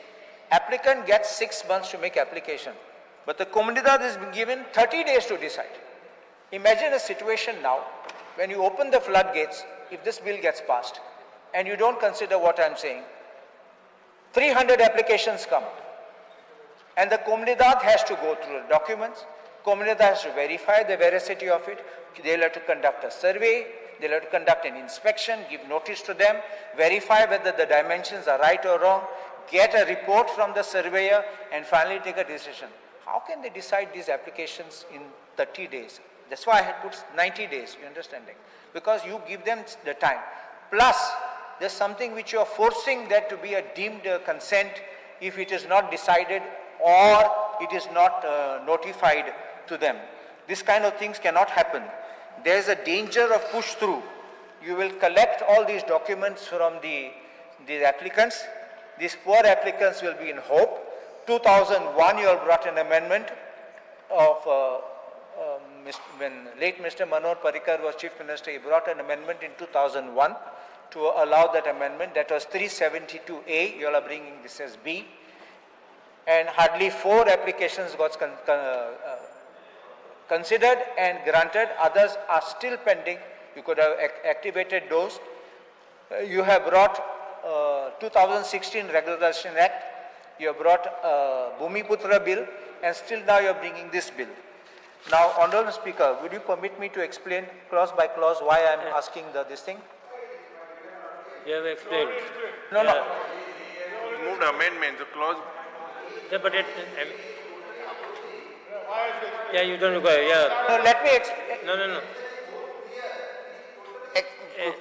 applicant gets 6 months to make application, but the Comunidad is given 30 days to decide. Imagine a situation now, when you open the floodgates, if this bill gets passed, and you don't consider what I'm saying, 300 applications come, and the Comunidad has to go through the documents, Comunidad has to verify the veracity of it, they'll have to conduct a survey, they'll have to conduct an inspection, give notice to them, verify whether the dimensions are right or wrong, get a report from the surveyor, and finally take a decision. How can they decide these applications in 30 days? That's why I had put 90 days, you understanding? Because you give them the time. Plus, there's something which you are forcing that to be a deemed consent if it is not decided or it is not notified to them. This kind of things cannot happen. There is a danger of push through. You will collect all these documents from the applicants. These poor applicants will be in hope. 2001, you have brought an amendment of when late Mr. Manohar Parrikar was Chief Minister, he brought an amendment in 2001 to allow that amendment. That was 372A. You all are bringing this as B. And hardly 4 applications got considered and granted. Others are still pending. You could have activated those. You have brought 2016 Regularization Act. You have brought Bhumiputra bill, and still now you are bringing this bill. Now, Honorable Speaker, would you permit me to explain clause by clause why I am asking this thing? You have explained. No, no. Moved amendment, the clause. Yeah, but it, yeah, you don't require, yeah. No, let me explain. No, no, no.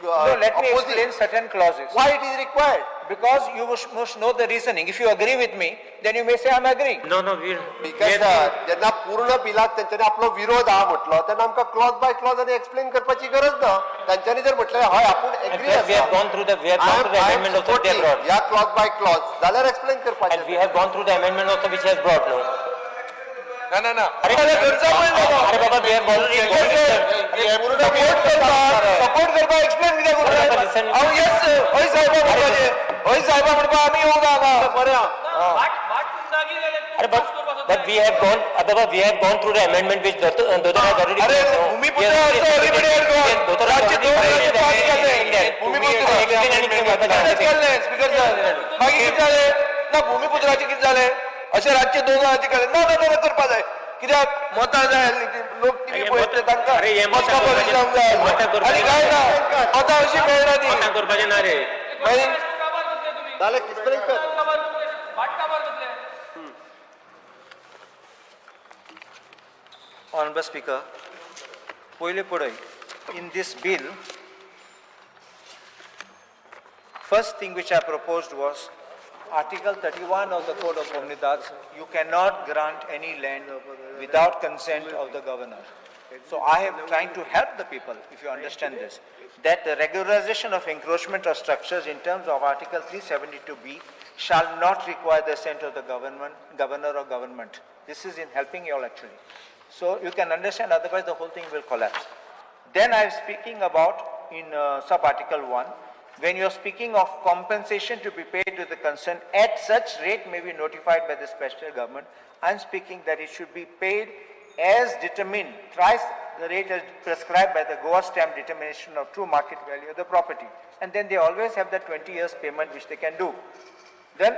No, let me opposing. explain certain clauses. Why it is required? Because you must know the reasoning. If you agree with me, then you may say I am agreeing. No, no, we. Because जेन्ना पूर्ण बिलाक तेंच्यांनी आपलो विरोध आहा म्हटलो तेन्ना आमकां क्लॉज बाय क्लॉज आनी एक्सप्लेन करपाची गरज ना. तांच्यांनी जर म्हटलें हय आपूण agree We have gone through the, we have gone through the amendment also they have brought. ह्या क्लॉज बाय क्लॉज जाल्यार एक्सप्लेन And we करपाचें. have gone through the amendment also which has brought, no? ना ना ना. अरे अरे बाबा, we have already support करता, सपोर्ट करपा एक्सप्लेन कित्याक अरे करूंक बाबा, जाय? listen. हांव येस हय साहेबा म्हणपाचें, हय साहेबा म्हणपा आमी येवंक ना हांगा. बरें आहा. अरे but we have gone, Baba, we have gone through the amendment which Dottor has already. अरे no? Bhumiputra Yes, also everybody has gone. Yes, Dottor has रातचे already दोन वरांचेर पास केलें. explained that. Bhumiputra. Explain anything about that. तेंच केल्लें speaker sir. मागीर कितें जालें ना, भुमिपुत्राचें कितें जालें, अशें रातचे दोन वरांचेर केलें. ना ना ना करपा जाय, कित्याक मतां जाय आसलीं ती लोक टिवी हे पळयतले तांकां अरे हे मतां मतां पळयत जावंक जाय. मतां करपाचें आनी काय ना, मतां अशीं मेळना ती. मतां करपाचें ना रे. मागीर जालें स्पीकर. Honorable Speaker, पयलें पळय, in this bill, first thing which I proposed was Article 31 of the Code of Comunidades, you cannot grant any land without consent of the governor. So I am trying to help the people, if you understand this, that the regularization of encroachment of structures in terms of Article 372B shall not require the assent of the government, governor or government. This is in helping you all actually. So you can understand, otherwise the whole thing will collapse. Then I am speaking about in sub-article 1, when you are speaking of compensation to be paid to the concerned at such rate may be notified by the special government, I am speaking that it should be paid as determined, thrice the rate as prescribed by the Goa stamp determination of true market value of the property. And then they always have the 20 years payment which they can do. Then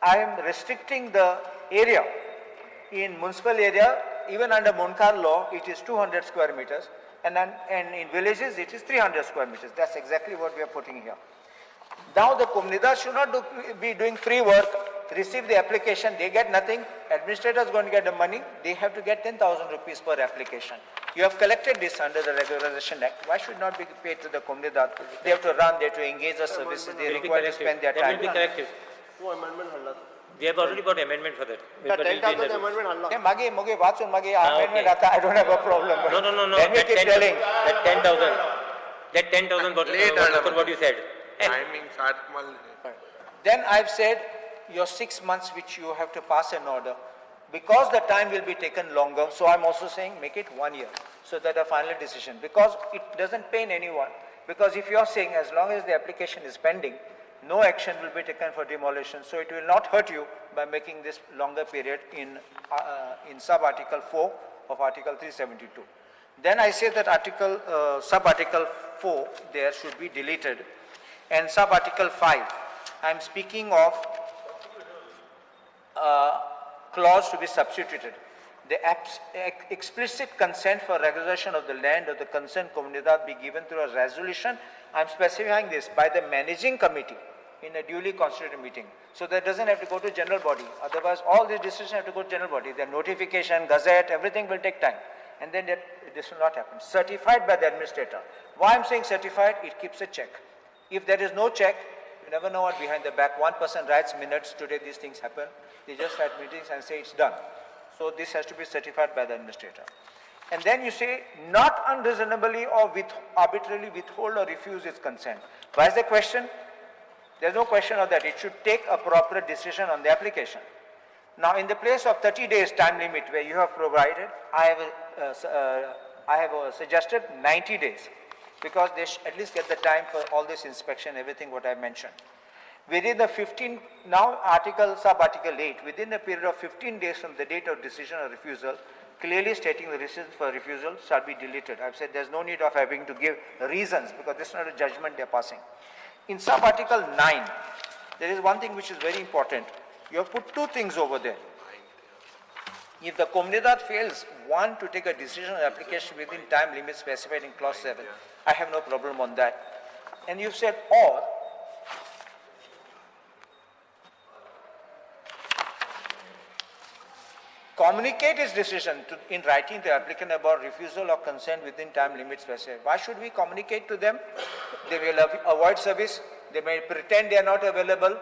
I am restricting the area. In municipal area, even under Munkar law, it is 200 square meters, and in villages, it is 300 square meters. That's exactly what we are putting here. Now the Comunidad should not be doing free work, receive the application, they get nothing, administrator is going to get the money, they have to get 10,000 rupees per application. You have collected this under the Regularization Act, why should not be paid to the Comunidad? They have to run, they have to engage the services, they Will be require to corrected. spend their That time. will be corrected. We have already got amendment for that. But ten it will be in thousand the rules. Amendment हाडला. ते मागे मागे वाचून मागे Ah, amendment okay. आता I don't have a problem. No, no, no, no. Let me That keep 10,000 telling. That 10,000, that 10,000 what, Late what, what you said. Timing सात मारले. Then I've said your 6 months which you have to pass an order, because the time will be taken longer, so I'm also saying make it 1 year, so that a final decision, because it doesn't pain anyone, because if you're saying as long as the application is pending, no action will be taken for demolition, so it will not hurt you by making this longer period in sub-article 4 of Article 372. Then I say that sub-article 4 there should be deleted, and sub-article 5, I am speaking of clause to be substituted. The explicit consent for regularization of the land of the concerned comunidad be given through a resolution. I am specifying this by the managing committee in a duly constituted meeting. So that doesn't have to go to general body. Otherwise, all these decisions have to go to general body. The notification, gazette, everything will take time. And then this will not happen. Certified by the administrator. Why I am saying certified? It keeps a check. If there is no check, you never know what behind the back. One person writes minutes, today these things happen. They just write meetings and say it's done. So this has to be certified by the administrator. And then you say, not unreasonably or with arbitrarily withhold or refuse its consent. Why is the question? There's no question of that. It should take appropriate decision on the application. Now, in the place of 30 days time limit where you have provided, I have suggested 90 days, because they at least get the time for all this inspection, everything what I mentioned. Within the 15, now article, sub-article 8, within a period of 15 days from the date of decision or refusal, clearly stating the reasons for refusal shall be deleted. I've said there's no need of having to give reasons, because this is not a judgment they're passing. In sub-article 9, there is one thing which is very important. You have put two things over there. If the Comunidad fails, one, to take a decision on application within time limit specified in clause 7, I have no problem on that. And you've said or, communicate his decision in writing to the applicant about refusal or consent within time limit specified. Why should we communicate to them? They will avoid service, they may pretend they are not available,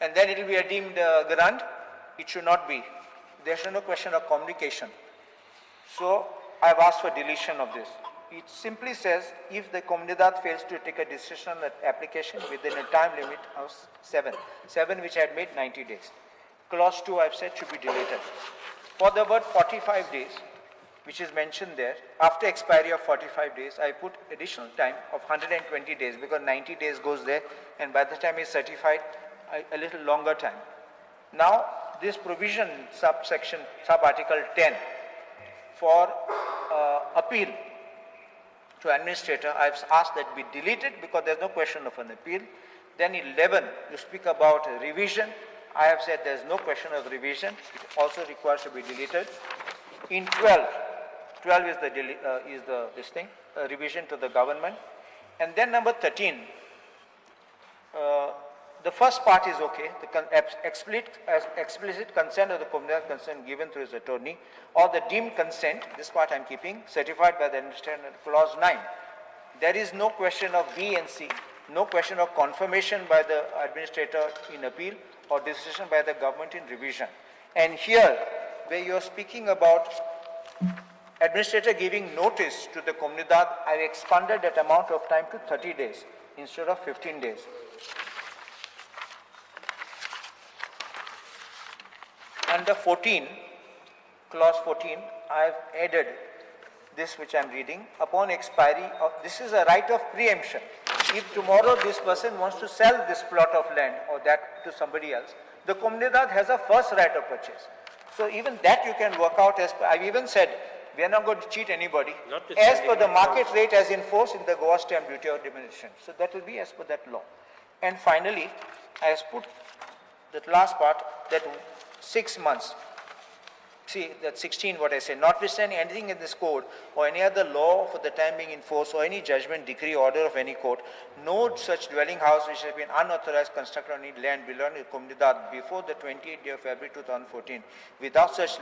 and then it will be a deemed grant. It should not be. There's no question of communication. So I've asked for deletion of this. It simply says if the Comunidad fails to take a decision on the application within a time limit of 7, which I had made 90 days. Clause 2 I've said should be deleted. For the word 45 days, which is mentioned there, after expiry of 45 days, I put additional time of 120 days because 90 days goes there, and by the time it's certified, a little longer time. Now, this provision, subsection, subarticle 10, for appeal to administrator, I've asked that be deleted because there's no question of an appeal. Then 11, you speak about revision. I have said there's no question of revision. It also requires to be deleted. In 12 is the this thing, revision to the government. And then number 13, the first part is okay, the explicit consent of the communal consent given through his attorney, or the deemed consent, this part I'm keeping, certified by the administrator, clause 9. There is no question of B and C, no question of confirmation by the administrator in appeal or decision by the government in revision. And here, where you're speaking about administrator giving notice to the comunidad, I've expanded that amount of time to 30 days instead of 15 days. Under 14, clause 14, I have added this which I am reading, upon expiry of, this is a right of preemption. If tomorrow this person wants to sell this plot of land or that to somebody else, the comunidad has a first right of purchase. So even that you can work out as, I've even said, we are not going to cheat anybody. Not to As sell per the it. market rate as enforced in the Goa stamp duty or diminution. So that will be as per that law. And finally, I have put that last part, that 6 months. See, that 16, what I say, notwithstanding anything in this code or any other law for the time being in force or any judgment, decree, order of any court, no such dwelling house which has been unauthorized constructed on any land belonging to comunidad before the 28th day of February 2014, without such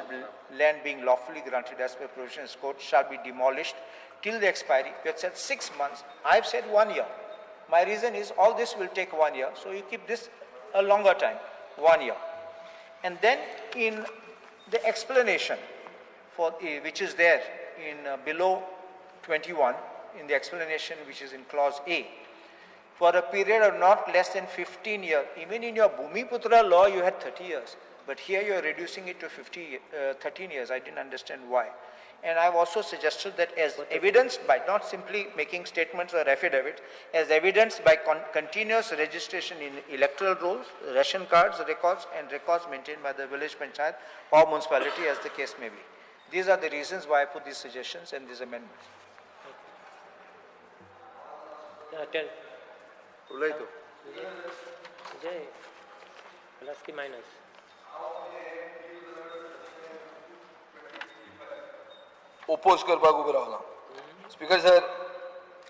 land being lawfully granted as per provision of this code, shall be demolished till the expiry. You had said 6 months, I have said 1 year. My reason is all this will take 1 year, so you keep this a longer time, 1 year. And then in the explanation for which is there in below 21, in the explanation which is in clause A, for a period of not less than 15 years, even in your Bhumiputra law you had 30 years, but here you are reducing it to 13 years. I didn't understand why. And I've also suggested that as evidenced by not simply making statements or affidavit, as evidenced by continuous registration in electoral rolls, ration cards, records, and records maintained by the village panchayat or municipality as the case may be. These are the reasons why I put these suggestions and these amendments. Tell. उलय तूं. Jay, plus ki minus? Oppose करपाक उबो रावला. Speaker sir,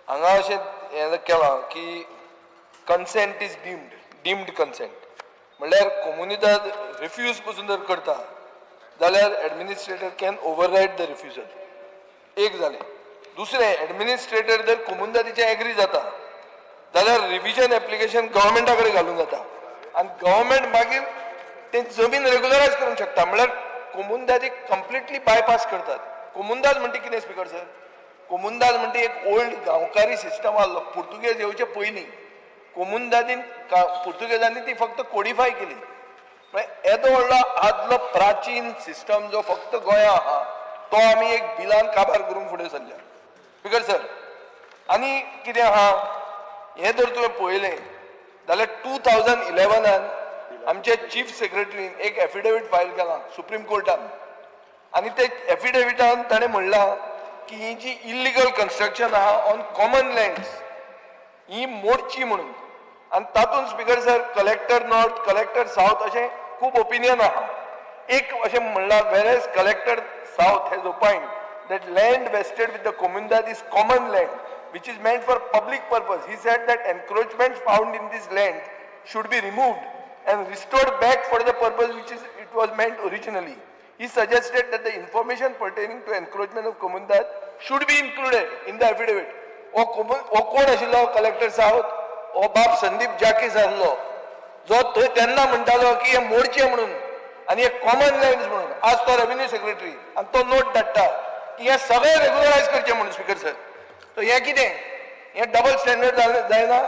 हांगा अशें हें केलां की consent is deemed consent म्हणल्यार कोमुनिदाद रिफ्यूज पसून जर करता जाल्यार administrator can override the refusal. एक जालें. दुसरें, एडमिनिस्ट्रेटर जर कोमुनिदादीचें एग्री जाता जाल्यार रिविजन एप्लिकेशन गव्हर्मेंटा कडेन घालूंक जाता आनी गव्हर्मेंट मागीर ते जमीन रेगुलरायज करूंक शकता. म्हणल्यार कोमुनिदादीक कंप्लिटली बायपास करतात. कोमुनिदाद म्हणटा कितें स्पीकर सर? कोमुनिदाद म्हणटा एक ओल्ड गांवकारी सिस्टम आहलो पुर्तुगेज येवचे पयलीं. कोमुनिदादीन पुर्तुगेजांनी ती फक्त कोडिफाय केली. म्हळ्यार येदो व्हडलो आदलो प्राचीन सिस्टम जो फक्त गोंया आहा तो आमी एक बिलान काबार करूंक फुडें सरल्या. स्पीकर सर, आनी कितें आहा हें जर तुवें पळयलें जाल्यार 2011 आमचे चीफ सेक्रेटरीन एक एफिडेवीट फायल केलां सुप्रीम कोर्टान आनी ते एफिडेविटान ताणें म्हणलां की ही जी इल्लिगल कन्स्ट्रक्शन आहा ऑन कॉमन लँड्स ही मोडची म्हणून. आनी तातूंत speaker sir collector north, collector south अशें खूब ओपिनियन आहा. एक अशें म्हणलां, whereas collector south has opined that land vested with the comunidad is common land which is meant for public purpose. He said that encroachments found in this land should be removed and restored back for the purpose which is it was meant originally. He suggested that the information pertaining to encroachment of comunidad should be included in the affidavit. ओ कोण आशिल्लो collector south? ओ बाब संदीप जाकीस आसलो जो थंय तेन्ना म्हणटालो की हे मोडचे म्हणून आनी हे कॉमन लँड्स म्हणून. आज तो रेव्हेन्यू सेक्रेटरी आनी तो नोट धाडटा की हे सगळें रेगुलरायज करचें म्हणून. स्पीकर सर, तो हें कितें हें डबल स्टँडर्ड जालें जायना?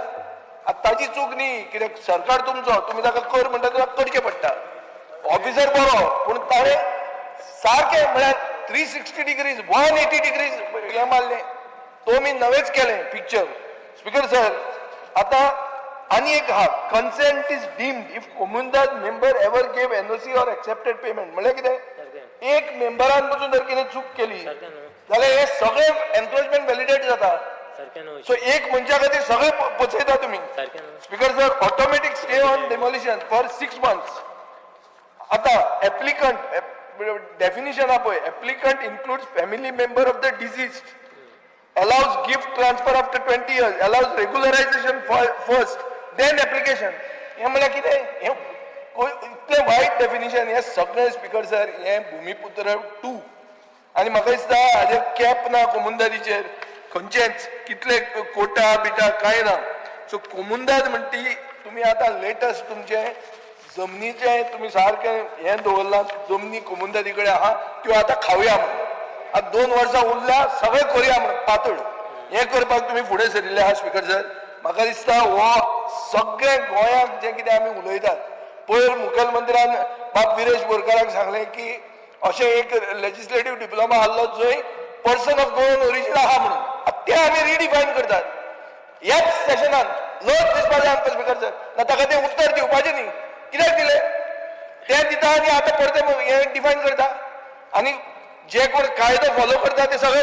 आतां ताजी चूक न्ही, कित्याक सरकार तुमचो, तुमी ताका कर म्हणटा ताका करचें पडटा. ऑफिसर बरो पूण ताणें सारकें म्हळ्यार 360 degrees, 180 degrees हें मारलें. तो मी नवेंच केलें पिक्चर. स्पीकर सर, आतां आनी एक आहा, consent is deemed if Comunidade member ever gave NOC or accepted payment. म्हणल्यार कितें, एक मेंबरान पसून जर कितें चूक केली जाल्यार हे सगळे एन्क्रोचमेंट व्हॅलिडेट जाता. सो एक मनशा खातीर सगळे पचयता तुमी. Speaker sir, automatic stay on demolition for 6 months. आता applicant definition हा पळय, applicant includes family member of the deceased, allows gift transfer after 20 years, allows regularization first, then application. हें म्हणल्यार कितें हें? इतलें वायट डेफिनेशन हें सगळें. स्पीकर सर, हें भुमिपुत्र टू. आनी म्हाका दिसता हाजेर कॅप ना कोमुंदादीचेर खंयचेच, कितले कोटा बिटा कांय ना. सो कोमुंदाद म्हणटी तुमी आतां लेटस्ट तुमचें जमनीचें तुमी सारकें हें दवरलां. जमनी कोमुंदादी कडेन आहा त्यो आतां खावया म्हणून, आतां 2 वर्सां उरल्या, सगळें करुया म्हणून पातळ हें करपाक तुमी फुडें सरिल्ले आहा. स्पीकर सर, म्हाका दिसता हो सगळें गोंयाक जें कितें आमी उलयतात, पयर मुखेलमंत्र्यान बाब विरेश बोरकाराक सांगलें की अशें एक लेजिस्लेटीव डिप्लोमा आहलो जंय पर्सन ऑफ गोवन ओरिजीन आहा म्हणून. आतां तें आमी रिडिफायन करतात ह्याच सेशनान. लज दिसपा जाय आमकां, स्पीकर सर. ना ताका तें उत्तर दिवपाचें न्ही. कित्याक दिलें तें दिता आनी आतां परतें हें डिफायन करता आनी जे कोण कायदो फॉलो करता ते सगळे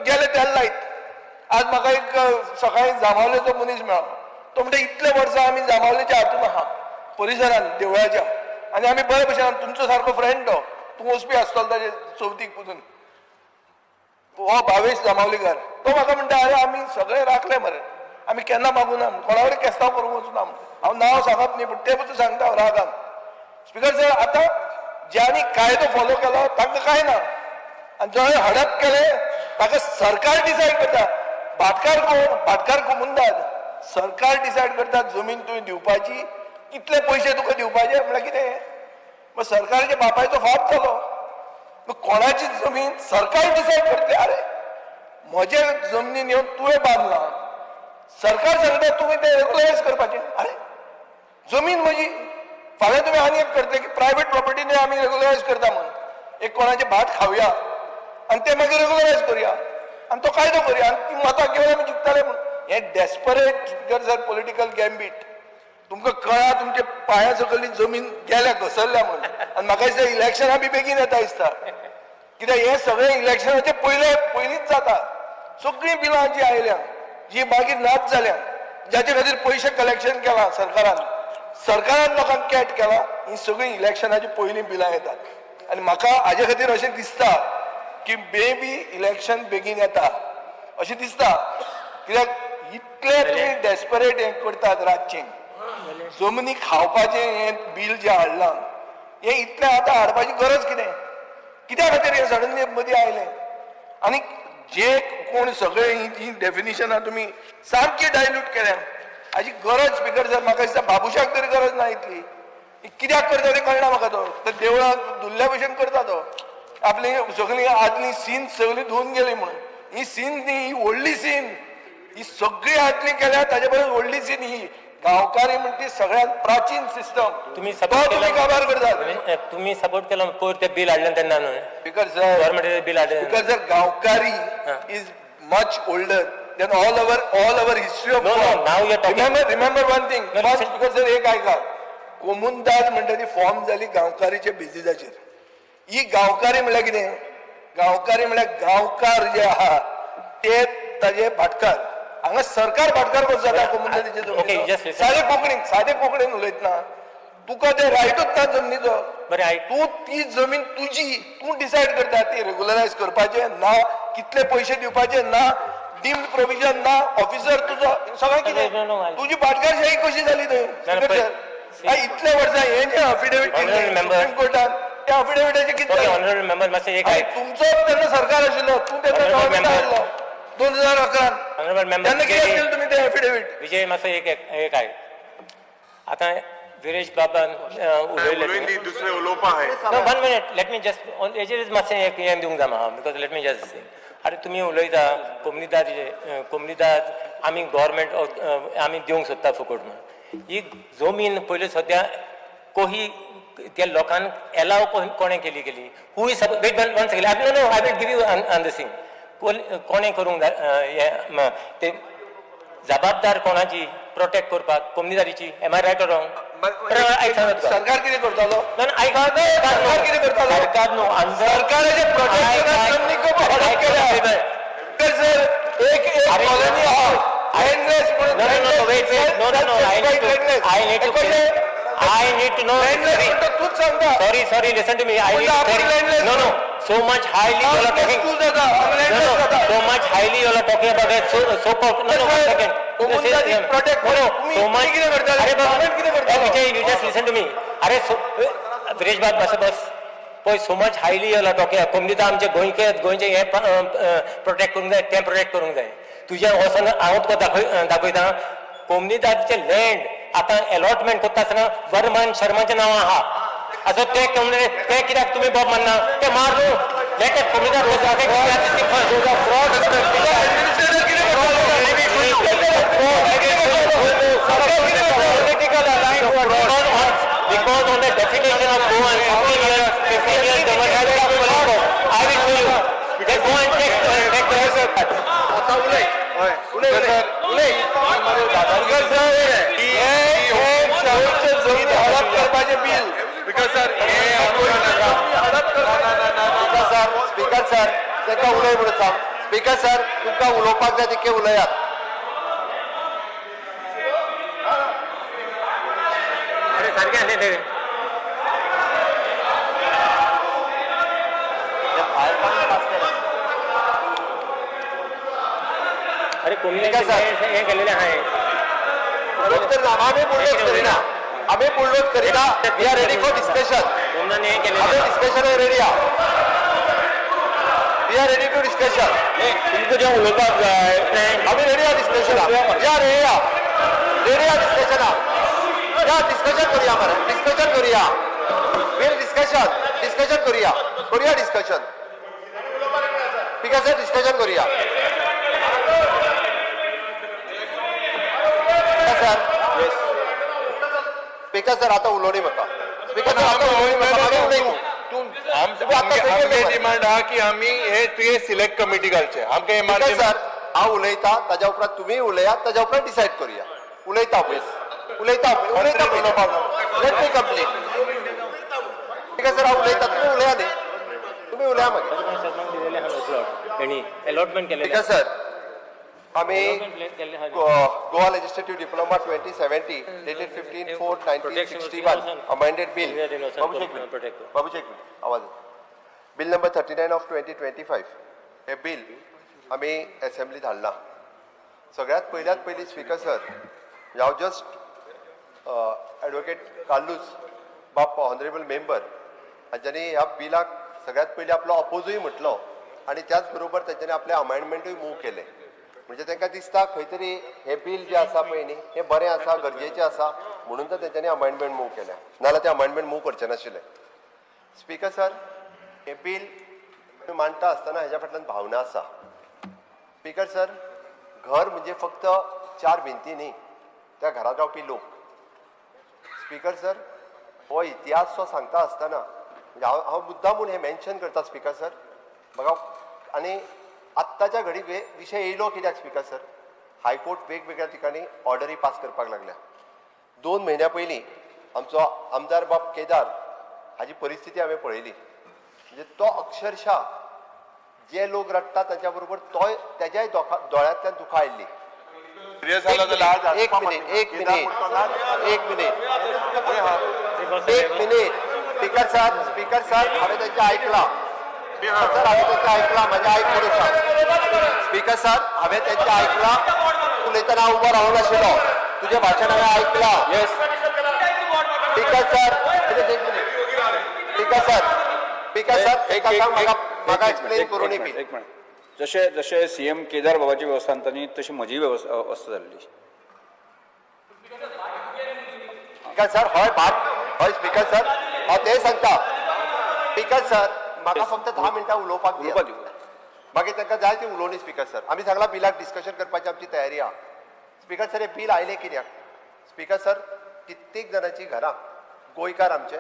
गेले तेल लायत. आज म्हाका एक सकाळी जांबावलेचो मनीस मेळ्ळो. तो म्हणटा, इतले वर्सां आमी जांबावलेच्या हातून आहा, परिसरान देवळाच्या, आनी आमी बरे भशेन. तुमचो सारको फ्रेंड तो, तूं वचपी आसतलो ताजे चवथीक पसून, हो भावेश जांबावलीकर. तो म्हाका म्हणटा, अरे, आमी सगळे राखले मरे, आमी केन्ना मागूना, कोणा कडेन केस्तांव करूंक वचूना म्हणटा. हांव नांव सांगप न्ही, पूण तें पसून सांगता हांव रागान. स्पीकर सर, आतां ज्यांनी कायदो फॉलो केलो तांकां कांय ना आनी जंय हडप केले ताका सरकार डिसायड करता भाटकार कोण. भाटकार कोमुंदाद. सरकार डिसायड करता जमीन तुवें दिवपाची, कितले पयशे तुका दिवपाचे. म्हळ्यार कितें? मग सरकाराच्या बापायचो फाट जालो. मग कोणाची जमीन सरकार डिसायड करतले? अरे, म्हजे जमनीन येवन तुवें बांदला, सरकार सांगता तुवें तें रेगुलरायज करपाचें. अरे, जमीन म्हजी. फाल्यां तुमी आनी एक करतले की प्रायवेट प्रॉपर्टी आमी रेगुलरायज करता म्हणून. एक कोणाचें भाट खावया आनी तें मागीर रेगुलरायज करुया आनी तो कायदो करुया आनी ती मतां घेवन आमी जिखतले म्हणून. हें desperate, Speaker sir, political gambit. तुमकां कळ्ळा तुमच्या पांया सकयली जमीन गेल्या, घसरल्या म्हणून. आनी म्हाका दिसता इलेक्शनां बी बेगीन येता दिसता, कित्याक हें सगळें इलेक्शनाचे पयले पयलींच जाता. सगळीं बिलां जीं आयल्या, जी मागीर नाच जाल्या, जाचे खातीर पयशे कलेक्शन केलां सरकारान, सरकारान लोकांक कॅट केला, ही सगळीं इलेक्शनाची पयलीं बिलां येतात. आनी म्हाका हाजे खातीर अशें दिसता की मे बी इलेक्शन बेगीन येता अशें दिसता, कित्याक इतले तुमी डेस्परेट हें करतात रातचें. जमनी खावपाचें हें बील जें हाडलां, हें इतलें आतां हाडपाची गरज कितें? कित्या खातीर हें सडनली मदीं आयलें? आनी जे कोण सगळे ही जी डेफिनिशनां तुमी सामकी डायल्यूट केल्या, हाजी गरज, स्पीकर सर, म्हाका दिसता बाबुशाक तरी गरज ना इतली. ही कित्याक करता तें कळना म्हाका. तो तर देवळां धुल्ल्या भशेन करता तो. आपली सगळीं आदली सीन सगळी धुवन गेली म्हणून. ही सीन न्ही, ही व्हडली सीन. ही सगळी आदली केल्या ताजे परस व्हडली सीन ही. गांवकारी म्हणटी सगळ्यात प्राचीन सिस्टम. तुम्ही तो सपोर्ट तुम्ही काबार करतात. तुम्ही सपोर्ट केला पयर ते बिल हाडलें तेन्ना न्हय? Speaker sir, गव्हर्मेंटाचें बिल हाडलें. Because the Gaokari is much older than all our history of No, no, Goa. Now you're talking- Remember one thing. No, First, listen. because sir, एक ऐका, कोमुंदाद म्हणटा ती फॉर्म जाली गांवकारीच्या बेजिसाचेर. ही गांवकारी म्हणल्यार कितें? गांवकारी म्हणल्यार गांवकार जे आहा ते ताजे भाटकार. हांगा सरकार भाटकार कसो जाता कोमुंदादीचे Okay, you just जमनीचो? listen. सादे कोंकणीन, सादे कोंकणीन उलयतना, तुका ते रायटूच ना जमनीचो. बरें, आयक. तूं ती जमीन तुजी, तूं डिसायड करता ती रेगुलरायज करपाचें ना, कितले पयशे दिवपाचे ना, डिम्ड प्रोविजन ना, ऑफिसर तुजो, सगळें No, no, no, कितें. तुजी भाटकारशाही कशी जाली थंय? ना, काय इतले वर्सां हें जें अफिडेवीट Honorable member. Supreme कोर्टान, त्या अफिडेविटाचें कितें ओके जालें? ऑनरेबल मेंबर, मातशें एक आनी आयक. तुमचो तेन्ना सरकार आशिल्लो, तूं तेन्ना Honorable गव्हर्मेंटान member. आशिल्लो 2011न. ऑनरेबल मेंबर, तेन्ना कित्याक केलें तुमी तें एफिडेवीट? विजय, मातसो एक एक आयक. आतां विरेश बाबान उलयलें. उलयली दुसरे उलोवपा आहे. No, one minute. Let me just on हेजेरच मातशें एक हें दिवंक जाय म्हाका, because let me just say. अरे, तुमी उलयता कोमुनिदाद, कोमुनिदाद आमी गव्हर्मेंट आमी दिवंक सोदता फुकट म्हणून. ही जमीन पयलीं सद्या कोही त्या लोकांक एलाव कोणें केली गेली? Who is, wait, one second. I, no, I will give you on this thing. कोणें करूंक जाय हें ते जबाबदार कोणाची प्रोटेक्ट करपाक कोमुनिदारीची? Am I right or wrong? आयक, सांगता तुका. सरकार कितें करतालो? ना, ना, आयक. सरकार कितें करतालो? सरकार न्हू अंदर. सरकाराचे प्रोटेक्शनाक जमनी हडप केल्या. सर, एक एक अरे, कॉलनी आहा लँडलेस म्हणून. No, no, no, wait, wait. No, no, no. I need to know. Landless म्हणटा तूच सांगता. Sorry, sorry, listen to me. I need म्हणटा to आपूण landless. No, no. So much highly you are talking. तूं जाता, No, landless no. जाता. So much highly you are talking about that. So, so, no, no, one second. कोमुनिदादीक protect No, no. तुम्ही So much. कितें करताले? अरे बाबा, Government कितें करतालो? ए, Vijay, you just listen to me. अरे, so, Viresh बाब, बस बस. पळय, so much highly you are talking. Comunidade आमचे गोंयचे गोंयचे हे प्रोटेक्ट करूंक जाय, तें प्रोटेक्ट करूंक जाय. तुजें वचोन हांव तुका दाखयता, कोमुनिदादीचें लँड आतां एलॉटमेंट करता आसतना वर्मान शर्माचें नांव आहा. असो ते कोमुनिदाद ते कित्याक तुमी बोब मारना? ते मार न्हू. Let that comunidad. Administrator कितें करतालो? Because on the definition of Goan, 15 years, 15 years government has I will show you. Just go and check, check the आतां उलय, उलय, उलय, उलय. स्पीकर सर, हे हे गोंयचे जमीन हडप करपाचें बील. स्पीकर सर, हे हडप करपाचें. स्पीकर सर, स्पीकर सर, तांकां उलय म्हणून सांग. स्पीकर सर, तुमकां उलोवपाक जाय तितकें उलयात. अरे सारकें आसलें तें. अरे स्पीकर सर. कोमुनिदाद हें केलेलें आहा हें. तर आमी बुल्डोज करिना, आमी बुल्डोज करिना. We are ready for discussion. कोमुनिदादीन हें केलेलें आमी आहा. डिस्कशन रेडी आहा. We are ready to discussion. तुमकां जें उलोवपाक जाय आमी रेडी आहा डिस्कशनाक. या, रेडी आहा, रेडी आहा डिस्कशनाक. या, डिस्कशन करूया मरे, डिस्कशन करूया. वील डिस्कशन, डिस्कशन करूया, करूया डिस्कशन. स्पीकर सर, डिस्कशन करूया. सर, स्पीकर सर, आतां उलोवनी म्हाका. स्पीकर सर, आतां उलोवनी म्हाका, मागीर उलय तूं. तूं तुम्ही आता आमगे पयलीं डिमांड आहा की आमी हे तुगे सिलेक्ट कमिटी घालचे आमकां हे स्पीकर मान्य. सर, हांव उलयता ताज्या उपरांत तुमी उलयात, ताज्या उपरांत डिसायड करूया. उलयता पळय, उलयता पळय, उलयता पळय. Let me complete. Speaker sir, हांव उलयता, तुमी उलया न्ही, तुमी उलया मागीर. शर्माक दिलेलें आहा प्लॉट हेणी अलॉटमेंट केलेलें. स्पीकर सर, आमी Allotment केल्लें आहा. Goa Legislative Diploma 2070 dated 15/4/1961 amended bill. Babush, एक मिनिट. बाबूश, एक मिनिट, आवाज. Bill number 39 of 2025, hey bill आमी एसेंब्लीत हाडलां. सगळ्यात पयल्यात पयलीं, स्पीकर सर, हांव जस्ट एडवोकेट कार्लूस बाब, ऑनरेबल मेंबर, हांच्यांनी ह्या बिलाक सगळ्यात पयलीं आपलो अपोजूय म्हटलो आनी त्याच बरोबर तेंच्यांनी आपले अमेंडमेंटूय मूव केले. म्हणजे तांकां दिसता खंय तरी हें बील जें आसा पळय न्ही, हें बरें आसा, गरजेचें आसा, म्हणून तर तेंच्यांनी अमेंडमेंट मूव केल्या, नाजाल्यार ते अमेंडमेंट मूव करचे नाशिल्ले. स्पीकर सर, हें बील मांडटा आसतना हेज्या फाटल्यान भावना आसा. स्पीकर सर, घर म्हणजे फक्त चार भिंती न्ही, त्या घरांत रावपी लोक. स्पीकर सर, हो इतिहास जो सांगता आसतना म्हणजे हांव मुद्दाम म्हूण हें मेन्शन करता. स्पीकर सर, म्हाका आनी आत्ताच्या घडीक विशय येयलो कित्याक? स्पीकर सर, हायकोर्ट वेगवेगळ्या ठिकाणी ऑर्डरी पास करपाक लागल्या. 2 म्हयन्या पयलीं आमचो आमदार बाब केदार हाजी परिस्थिती हांवें पळयली. म्हणजे तो अक्षरशः जे लोक रडटा तांच्या बरोबर तोय, तेज्याय दोळ्यांतल्यान दुखां आयिल्ली. सिरियस जालो जाल्यार आज. एक मिनिट, एक मिनिट, एक मिनिट, एक minute. Speaker sir, speaker sir, हांवें तेंचें आयकलां. स्पीकर सर, हांवें तेंचें आयकलां. म्हाजें आयक म्हणून सांग. स्पीकर सर, हांवें तेंचें आयकलां. उलयतना हांव उबो रावूंक नाशिल्लो. तुजें भाशण हांवें आयकलां. स्पीकर सर, एक minute. Speaker sir, speaker sir, एका सांग म्हाका, म्हाका एक्सप्लेन करूं न्ही एक मिनिट. जशे जशे सीएम केदार बाबाची वेवस्था आनी तशी म्हजी वेवस्था अवस्था जाल्ली. स्पीकर सर, हय भाट, हय. स्पीकर सर, हांव तें सांगता. स्पीकर सर, म्हाका फक्त 10 मिनटां उलोवपाक दियात. उलोवपाक दिवं. मागीर तांकां जाय ती उलोवणी. स्पीकर सर, आमी सांगलां, बिलाक डिस्कशन करपाची आमची तयारी आहा. स्पीकर सर, हें बील आयलें कित्याक? स्पीकर सर, कित्येक जाणांची घरां, गोंयकार आमचे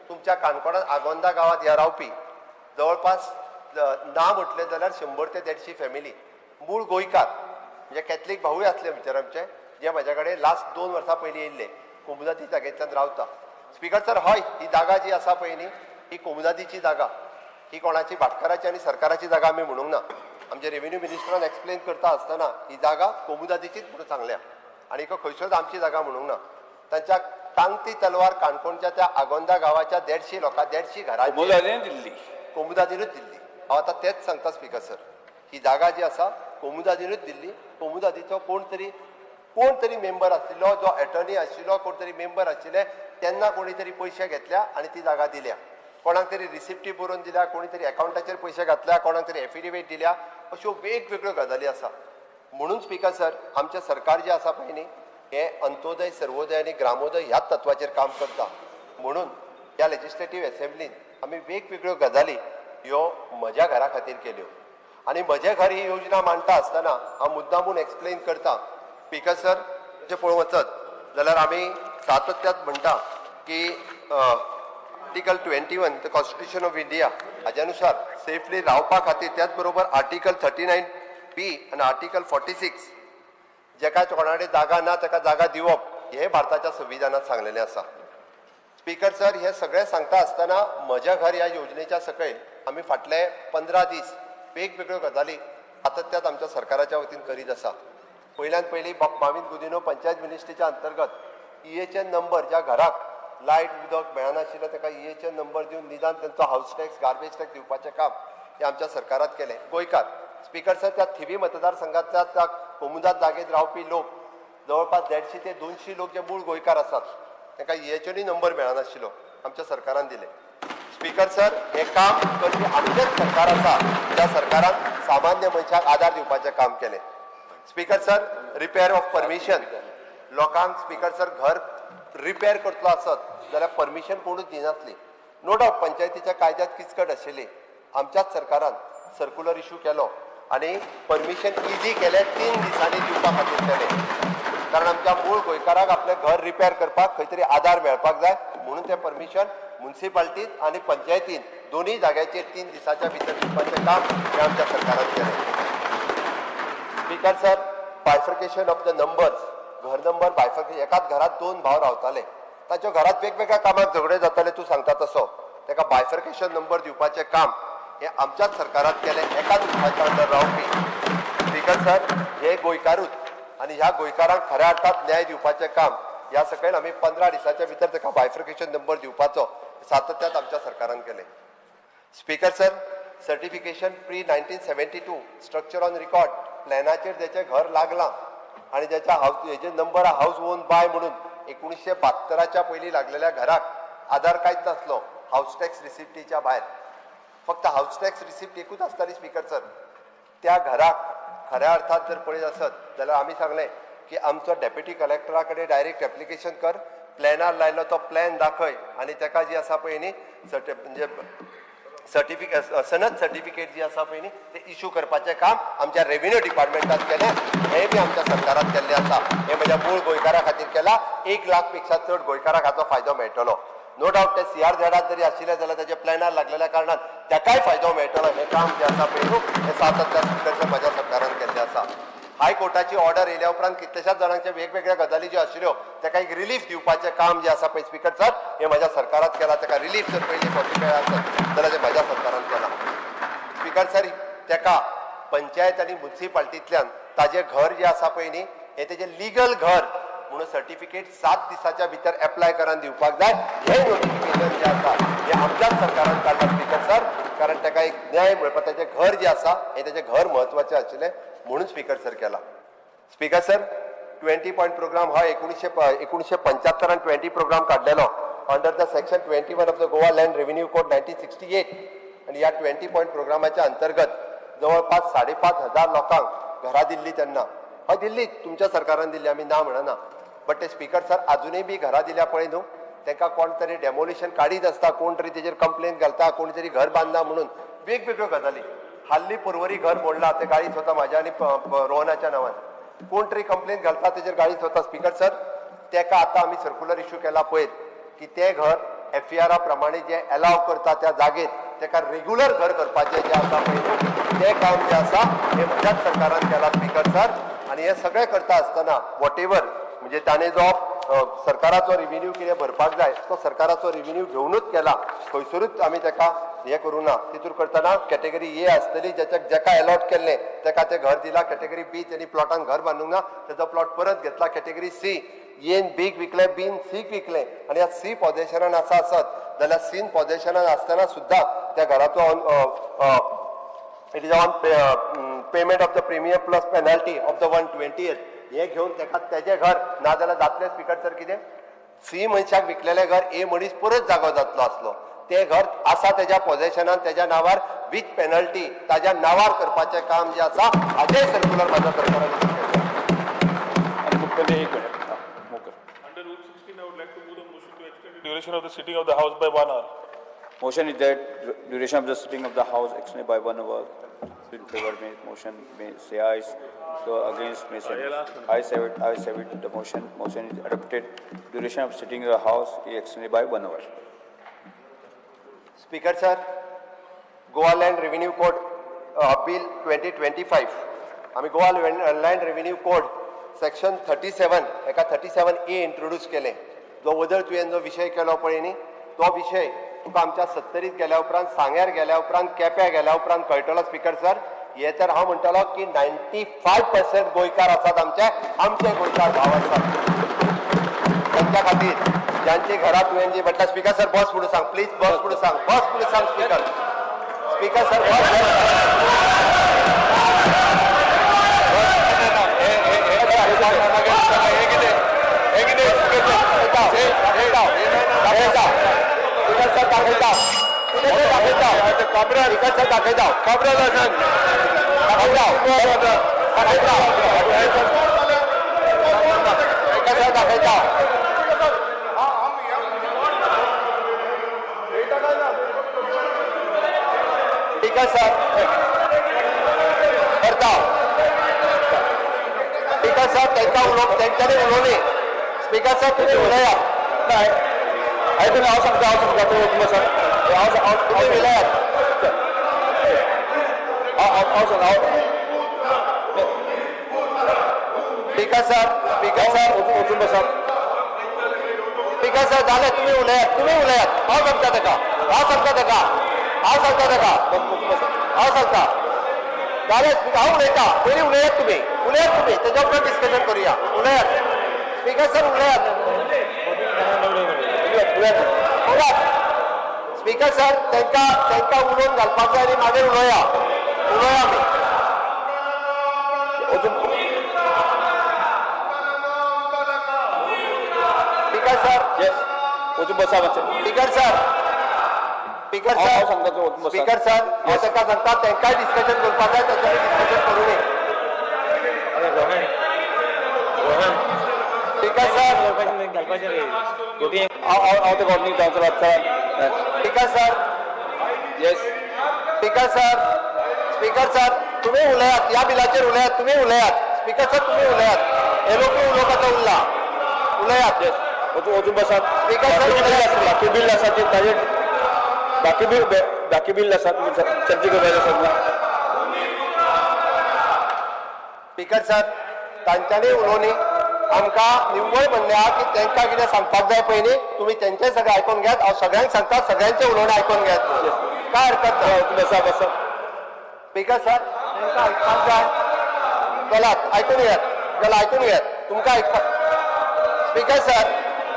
तुमच्या काणकोणात आगोंदा गांवांत ह्या रावपी जवळपास ना म्हटलें जाल्यार 100 ते 150 फॅमिली मूळ गोंयकार, म्हणजे कॅथलीक भावूय आसले भितर आमचे, जे म्हज्या कडेन लास्ट 2 वर्सां पयलीं येयल्ले, कोमुदादी जागेंतल्यान रावता. स्पिकर सर, हय, ही जागा जी आसा पळय न्ही, ही कोमुदादीची जागा, ही कोणाची भाटकाराची आनी सरकाराची जागा आमी म्हणूंक ना. आमचे रेवेन्यू मिनिस्टरान एक्सप्लेन करता आसतना ही जागा कोमुदादीचीच म्हणून सांगल्या आनी खंयसरूच आमची जागा म्हणूंक ना. तांच्या टांगती तलवार काणकोणच्या त्या आगोंदा गांवाच्या 150 लोकां, 150 घरांची कोमुदादीन दिल्ली. कोमुदादीनूच दिल्ली. हांव आतां तेंच सांगता स्पिकर सर, ही जागा जी आसा कोमुदादीनूच दिल्ली. कोमुदादीचो कोण तरी मेंबर आशिल्लो, जो एटर्नी आशिल्लो, कोण तरी मेंबर आशिल्ले, तेन्ना कोणी तरी पयशे घेतल्या आनी ती जागा दिल्या. कोणाक तरी रिसिप्टी बरोवन दिल्या, कोणी तरी एकावंटाचेर पयशे घातल्या, कोणाक तरी एफिडेवीट दिल्या, अश्यो वेगवेगळ्यो गजाली आसा. म्हणून स्पिकर सर, आमचें सरकार जें आसा पळय न्ही, हें अंत्योदय, सर्वोदय आनी ग्रामोदय ह्याच तत्वाचेर काम करता. म्हणून ह्या लेजिस्लेटीव एसेंब्लीन आमी वेगवेगळ्यो गजाली ह्यो म्हज्या घरा खातीर केल्यो आनी म्हजें घर ही योजना मांडटा आसतना हांव मुद्दामून एक्सप्लेन करता. स्पिकर सर, जें पळोवंक वचत जाल्यार आमी सातत्यात म्हणटा की Article 21, the Constitution of India, हाज्या नुसार सेफली रावपा खातीर, त्याच बरोबर आर्टिकल 39B आनी आर्टिकल 46, जेका कोणा कडेन जागा ना ताका जागा दिवप हें भारताच्या संविधानात सांगलेलें आसा. स्पिकर सर, हे सगळें सांगता आसतना म्हज्या घर ह्या योजनेच्या सकयल आमी फाटले 15 दीस वेगवेगळ्यो गजाली सातत्यात आमच्या सरकाराच्या वतीन करीत आसा. पयल्यान पयलीं माविन गुदिन्हो पंचायत मिनिस्ट्रीच्या अंतर्गत ईएचएन नंबर, ज्या घराक लायट उदक मेळनाशिल्लें ताका ईएचएन नंबर दिवन निदान तांचो हावस टॅक्स, गार्बेज टॅक्स दिवपाचें काम हें आमच्या सरकारात केलें. गोंयकार, स्पिकर सर, त्या थिवी मतदारसंघातल्या त्या कोमुदाद जागेत रावपी लोक जवळपास 150 ते 200 लोक जे मूळ गोंयकार आसात, तांकां ईएचएनूय नंबर मेळनाशिल्लो, आमच्या सरकारान दिले. स्पिकर सर, हें काम करपी आमचेंच सरकार आसा, ज्या सरकारान सामान्य मनशाक आदार दिवपाचें काम केलें. Speaker sir, repair of permission लोकांक, स्पिकर सर, घर रिपेर करतलो आसत जाल्यार परमिशन कोणूच दिनासली. नो डावट पंचायतीच्या कायद्यात किचकट आशिल्ली. आमच्याच सरकारान सर्कुलर इशू केलो आनी परमिशन इजी केलें, 3 दिसांनी दिवपा खातीर केलें, कारण आमच्या मूळ गोंयकाराक आपलें घर रिपेर करपाक खंय तरी आदार मेळपाक जाय म्हणून तें परमिशन मुन्सिपाल्टीत आनी पंचायतीन दोनूय जाग्याचेर 3 दिसाच्या भितर दिवपाचें काम हें आमच्या सरकारान केलें. Speaker sir, bifurcation of the numbers, घर नंबर बायफर्केशन. एकाच घरात 2 भाव रावताले, तांच्या घरात वेगवेगळ्या कामाक झगडे जाताले, तूं सांगता तसो, ताका बायफर्केशन नंबर दिवपाचें काम हें आमच्याच सरकारान केलें, एकाच रुपाच्या अंडर रावपी. स्पिकर सर, हे गोंयकारूच आनी ह्या गोंयकारांक खऱ्या अर्थात न्याय दिवपाचें काम ह्या सकयल आमी 15 दिसाच्या भितर ताका बायफर्केशन नंबर दिवपाचो सातत्यात आमच्या सरकारान केलें. Speaker sir, certification pre 1972 structure on record, प्लॅनाचेर ज्याचें घर लागलां आनी ज्याच्या हावस हेजे नंबर हावस ओन बाय म्हणून 1972च्या पयलीं लागलेल्या घराक आधार कांयच नासलो हावस टॅक्स रिसिप्टीच्या भायर, फक्त हावस टॅक्स रिसिप्ट एकूच आसताली. स्पिकर सर, त्या घराक खऱ्या अर्थात जर पळयत आसत जाल्यार आमी सांगलें की आमचो डेप्युटी कलेक्टरा कडेन डायरेक्ट एप्लिकेशन कर, प्लॅनार लायलो तो प्लॅन दाखय आनी ताका जी आसा पळय न्ही सर्टि म्हणजे सर्टिफिकेट, सनद सर्टिफिकेट जी आसा पळय न्ही, ते इशू करपाचें काम आमच्या रेवेन्यू डिपार्टमेंटान केलें. हें बी आमच्या सरकारान केल्लें आसा. हें म्हज्या मूळ गोंयकारा खातीर केलां. 1 लाख पेक्षा चड गोंयकाराक हाचो फायदो मेळटलो. नो डावट ते सीआरझेडात जरी आशिल्ले जाल्यार ताच्या प्लॅनार लागलेल्या कारणान ताकाय फायदो मेळटलो. हें काम जें आसा पळय न्हू, हें सातत्यान म्हज्या सरकारान केल्लें आसा. हायकोर्टाची ऑर्डर येयल्या उपरांत कितल्याशाच जाणांच्या वेगवेगळ्या गजाली ज्यो आशिल्ल्यो ताका एक रिलीफ दिवपाचें काम जें आसा पळय स्पिकर सर, हें म्हज्या सरकारान केलां. ताका रिलीफ जर पयलीं फावटी मेळ्ळा आसत जाल्यार तें म्हज्या सरकारान केलां. स्पिकर सर, ताका पंचायत आनी मुन्सिपाल्टींतल्यान ताजें घर जें आसा पळय न्ही, हें तेजें लिगल घर म्हणून सर्टिफिकेट 7 दिसाच्या भितर एप्लाय करून दिवपाक जाय, हें नोटिफिकेशन जें आसा हें आमच्याच सरकारान काडलां. स्पिकर सर, कारण ताका एक न्याय मेळपाक ताचें घर जें आसा हें ताचें घर म्हत्वाचें आशिल्लें म्हणून स्पिकर सर केला. Speaker sir, 20 point programme हा 1975 20 प्रोग्राम काडलेलो under the section 21 of the Goa Land Revenue Code 1968 आनी ह्या 20 पॉयंट प्रोग्रामाच्या अंतर्गत जवळपास 5,500 लोकांक घरां दिल्ली तेन्ना. हय, दिल्ली, तुमच्या सरकारान दिल्ली, आमी ना म्हणना, बट ते स्पिकर सर, अजुनूय बी घरां दिल्या पळय न्हू, तांकां कोण तरी डेमोलिशन काडीत आसता, कोण तरी तेजेर कंप्लेन घालता, कोण तरी घर बांदना म्हणून वेगवेगळ्यो गजाली. हाल्ली पर्वरी घर मोडला, ते गाळीत वता म्हाज्या आनी रोहनाच्या नांवान, कोण तरी कंप्लेन घालता, तेजेर गाळीत वता. स्पिकर सर, तेका आतां आमी सर्कुलर इशू केला पयर की तें घर एफईआरा प्रमाणे जे एलाव करता त्या जागेत तेका रेग्युलर घर करपाचें जें आसा पळय न्हू, तें काम जें आसा हें म्हज्याच सरकारान केलां स्पिकर सर. आनी हें सगळें करता आसतना what ever म्हणजे ताणें जो सरकाराचो रिव्हेन्यू कितें भरपाक जाय तो सरकाराचो रिव्हेन्यू घेवनूच केला, खंयसरूच आमी तेका हें करूं ना. तितूर करतना कॅटेगरी ए आसतली, जेच्या जेका एलॉट केल्लें तेका तें घर दिलां. कॅटेगरी बी तेणी प्लॉटान घर बांदूंक ना, तेजो प्लॉट परत घेतला. कॅटेगरी सी एन बीक विकलें, बीन सीक विकलें आनी ह्या सी पॉझेशनान आसा आसत जाल्यार सीन पॉझेशनान आसतना सुद्दां त्या घराचो it is on payment of the premium plus penalty of the 120th हें घेवन तेका तेजें घर नाजाल्यार जातलें स्पिकर सर कितें सी मनशाक विकलेलें घर ए मनीस परत जागो जातलो आसलो, तें घर आसा तेज्या पोझेशनान तेज्या नांवार विथ पेनल्टी ताज्या नांवार करपाचें काम जें आसा हाजेय सर्क्युलर म्हाज्या सरकारान इश्यू केल्लें. आनी मुख्यमंत्री एक मिनिट, आं, मुख Under Rule 16, I would like to move the motion to extend the duration of the sitting of the House by 1 hour. Motion is that duration of the sitting of the house extended by 1 hour. In favor may motion may say ayes, so against may say no. Ayes have it, ayes have it, the motion is adopted. Duration of sitting of the house is extended by 1 hour. Speaker sir, Goa land revenue code bill 2025. आमी Goa land revenue code section 37 हेका 37A introduce केलें. जो वदळ तुवें जो विशय केलो पळय न्ही, तो विशय तुका आमच्या सत्तरीत गेल्या उपरांत, सांग्यार गेल्या उपरांत, केप्यां गेल्या उपरांत कळटलो स्पिकर सर. हे तर हांव म्हणटलो की 95% गोंयकार आसात आमचे, आमचे गोंयकार भाव आसात तांच्या खातीर ज्यांची घरां तुवें जी म्हटल्यार स्पिकर सर बस म्हणून सांग, प्लीज बस म्हणून सांग, बस म्हणून सांग स्पिकर, स्पिकर सर बस. स्पिकर सर दाखयता, दाखयता, स्पिकर सर दाखयता, दाखयता, दाखयता, स्पिकर सर दाखयता. स्पिकर सर करता, स्पिकर सर तांकां उलोवप तेंच्यांनी उलोवनी. स्पिकर सर तुमी उलयात. आयकून हांव सांगता, हांव सांगता, तूं वचून बसा. हांव हांव तुमी उलयात. हांव हांव सांग हांव स्पिकर सर, स्पिकर सर वचून बसा. स्पिकर सर जालें, तुमी उलयात, तुमी उलयात. हांव सांगता ताका, हांव सांगता ताका, हांव सांगता ताका, हांव सांगता. जालें स्पिकर, हांव उलयता. पयलीं उलयात तुमी, उलयात तुमी, तेज्या उपरांत डिस्कशन करुया. उलयात स्पिकर सर, उलयात, उलयात स्पिकर सर. तांकां तांकां उलोवन घालपाक जाय आनी मागीर उलोवया, उलोवया आमी. वचून स्पिकर सर. येस, वचून बसा मातशें. स्पिकर सर, स्पिकर हांव सर. सांगता, तूं वचून बसा. स्पिकर सर, हांव तांकां सांगता, तांकांय डिस्कशन करपाक जाय, तांच्यांनी डिस्कशन करूं न्ही. अरे रोहन, रोहन. Speaker sir. घालपाचें रे गोटी. हांव हांव हांव तेका ऑर्डर दिता, चला चला. Speaker sir. Yes. Speaker sir, speaker sir तुमी उलयात, ह्या बिलाचेर उलयात, तुमी उलयात. स्पिकर सर तुमी उलयात, हे लोक उलोवपाचो उरला, उलयात. येस, वचून वचून बसात. स्पिकर सर, बाकी बिल आसा, बाकी बिल आसा ते ताजेर, बाकी बिल, बाकी बिल आसा तुमी चर्चा करपाचें आसा ना. स्पिकर सर, तांच्यांनी उलोवनी. आमकां निव्वळ म्हणणें आहा की तांकां कितें सांगपाक जाय पयलीं तुमी तेंचें सगळें आयकून घेयात. हांव सगळ्यांक सांगता, सगळ्यांचें उलोवणें आयकून घेयात, काय हरकत ना. वचून बसा, बसा. स्पिकर सर, तांकां आयकपाक जाय. चलात आयकून घेयात, चला आयकून घेयात, तुमकां आयकपाक. Speaker sir.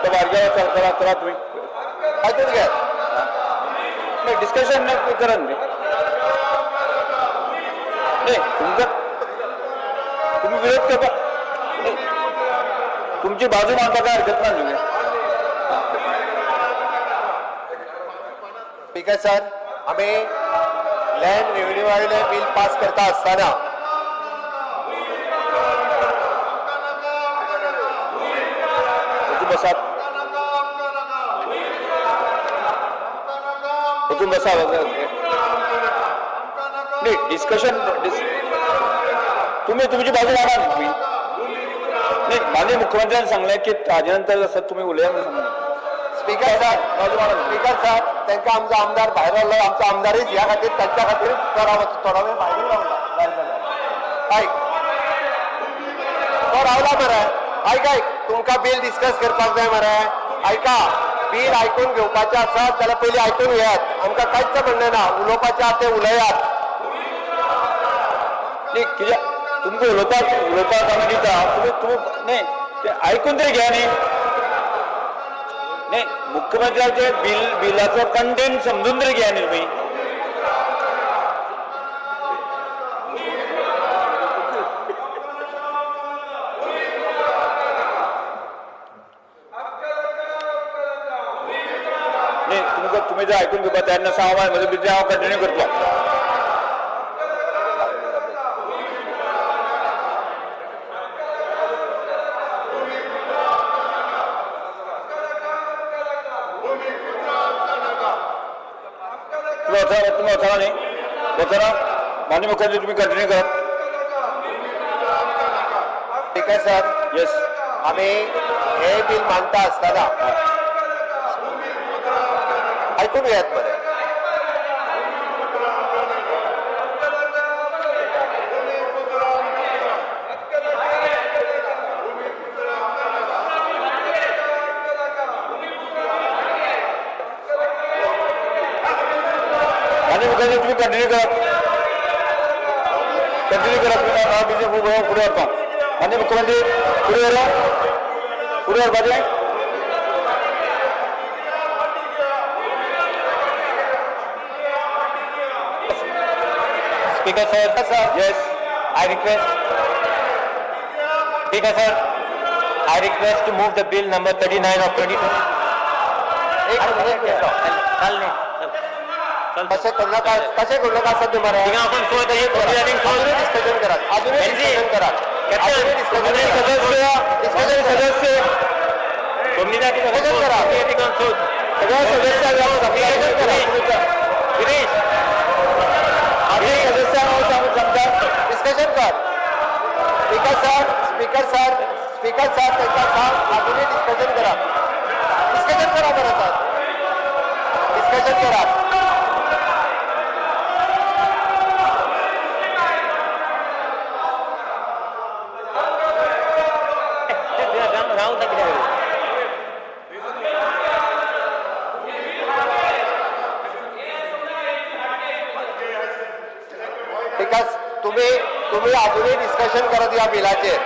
तो बारग्या चला, चला तुमी. आयकून घेयात. नाही, डिस्कशन करा न्ही. नाही, तुमकां तुमी विरोध करपाक नाही, तुमची बाजू मांडपाक काय हरकत ना न्ही. स्पिकर सर, आमी लँड रेव्हेन्यू वयलें बील पास करता आसतना वचून बसात, वचून बसा. नाही, डिस्कशन तुम्ही तुमची बाजू मांडा न्ही तुमी. नाही, माननीय मुख्यमंत्र्यान सांगलें की ताजे नंतर आसा तुमी उलया म्हणून सांगलें. स्पीकर सर, स्पीकर सर, तांकां आमचो आमदार भायर रावलो, आमचो आमदारच ह्या खातीर तांच्या खातीर तो रावत थोडो वेळ भायर रावला. जाय जाल्यार आयक, तो रावला मरे. आयक आयक, तुमकां बील डिस्कस करपाक जाय मरे. आयका, बील आयकून घेवपाचें आसा जाल्यार पयलीं आयकून घेयात. आमकां कांयच म्हणणें ना, उलोवपाचें आसा तें उलयात. न्ही, कित्याक तुमकां उलोवपाक उलोवपाक आमी दिता, तुमी तुमी न्ही तें आयकून तरी घेया न्ही. न्ही, मुख्यमंत्र्याचे बिल बिलाचो कंटेंट समजून तरी घेया न्ही तुमी. न्ही, तुमकां तुमी जर आयकून घेवपाक तयार नासा, हांव म्हजो बिजनेस हांव कंटिन्यू करतलो. तुम्ही वचना, तुम्ही वचना न्ही, वचना. माननीय मुख्यमंत्री, तुम्ही कंटिन्यू करात. स्पीकर सर, येस. आमी हे बील मांडटा आसतना आयकून घेयात मरे. माननीय मुख्यमंत्री, तुम्ही कंटिन्यू करा, कंटिन्यू करा तुम्ही. हांव बिजनेस फुडें फुडें व्हरता. माननीय मुख्यमंत्री, फुडें व्हरा, फुडें व्हरपाचें. Speaker sir, yes. I request, Speaker sir, I request to move the bill number 39 of 20. एक मिनिट, एक मिनिट. चल न्ही, चल. चल. तशें करू नाका, तशें करू नाका सद्या मरे. थिंगा वचून चोय, एक अजूनय डिस्कशन करात, अजूनय डिस्कशन करात, अजूनय डिस्कशन माननीय करात. सदस्य, डिस्कशन सदस्य, डिस्कशन करा. सगळ्या सदस्यांक हांव सांगता, गिरीश, माननीय सदस्यांक हांव सांगता. डिस्कशन कर. Speaker sir, speaker sir, speaker sir, तांकां सांग अजूनय डिस्कशन करात. डिस्कशन करा बरं सर, डिस्कशन करात. रावता कित्याक? Because तुम्ही तुम्ही अजूनही डिस्कशन करत ह्या बिलाचेर.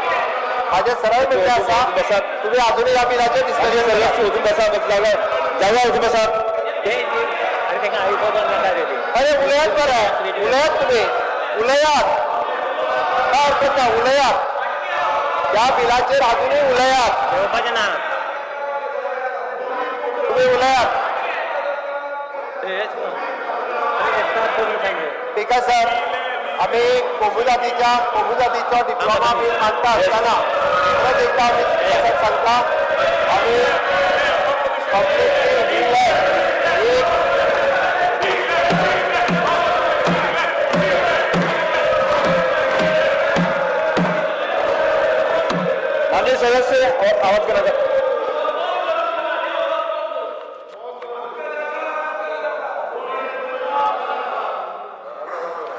माझे सरळ म्हणणें आसा, बसात. तुम्ही अजूनही ह्या बिलाचेर माननीय डिस्कशन करात. सदस्य, वचून बसा, बस जागा जागा वचून बसात. अरे तांकां आयकुपाक नाका रे ते. अरे उलयात मरे, उलयात, तुम्ही उलयात, काय हरकत ना, उलयात. ह्या बिलाचेर अजूनही उलयात. घेवपाचें ना. तुम्ही उलयात. स्पीकर सर, आमी कोमुजातीच्या कोमुजातीचो डिप्लोमा बील मांडटा आसतना परत एकदा आमी स्पीकर सर सांगता, आमी कंप्लिटली एक माननीय सदस्य, आवाज करा.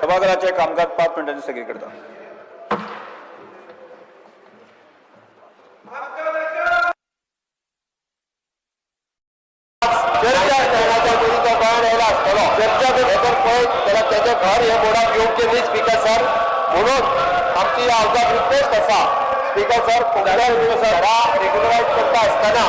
सभागृहाचे कामकाज 5 मिनिटांनी स्थगित करता. चर्चा करण्याच्या पयलीं तो गोंयांत येयला आसतलो. चर्चा हे जर पळयत जाल्यार तेजें घर हे बोर्डाक येवचें न्ही स्पीकर सर. म्हणून आमची ह्या हावजाक रिक्वेस्ट आसा स्पीकर सर, घरां रेग्युलरायज करता आसतना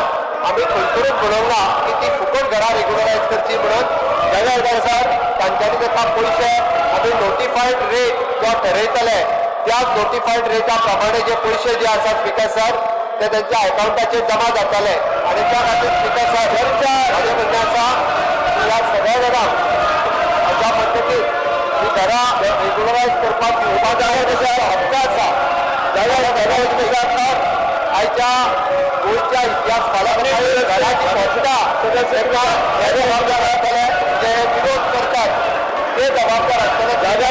आमी खंयसरूच म्हणूंक ना की ती फुकट घरां रेग्युलरायज करची म्हणून. जाल्यार सर, तांच्यांनी ताका पयशे आमी नोटिफायड रेट जो ठरयतले त्या नोटिफायड रेटा प्रमाणे जे पयशे जे आसा स्पीकर सर, ते त्यांच्या अकाउंटाचेर जमा जातले. आनी त्या खातीर स्पीकर सर, म्हजें म्हणणें आसा की ह्या सगळ्या जाणांक अशा पद्दतीन ही घरां रेग्युलरायज करपाक येवपा जाय तशें हक्क आसा. जाल्यार घरां आयच्या गोंयच्या इतिहास फाल्यां घराची स्वच्छता तांकां हे जबाबदार आसतले, जे विरोध करतात ते जबाबदार आसतले. जागा.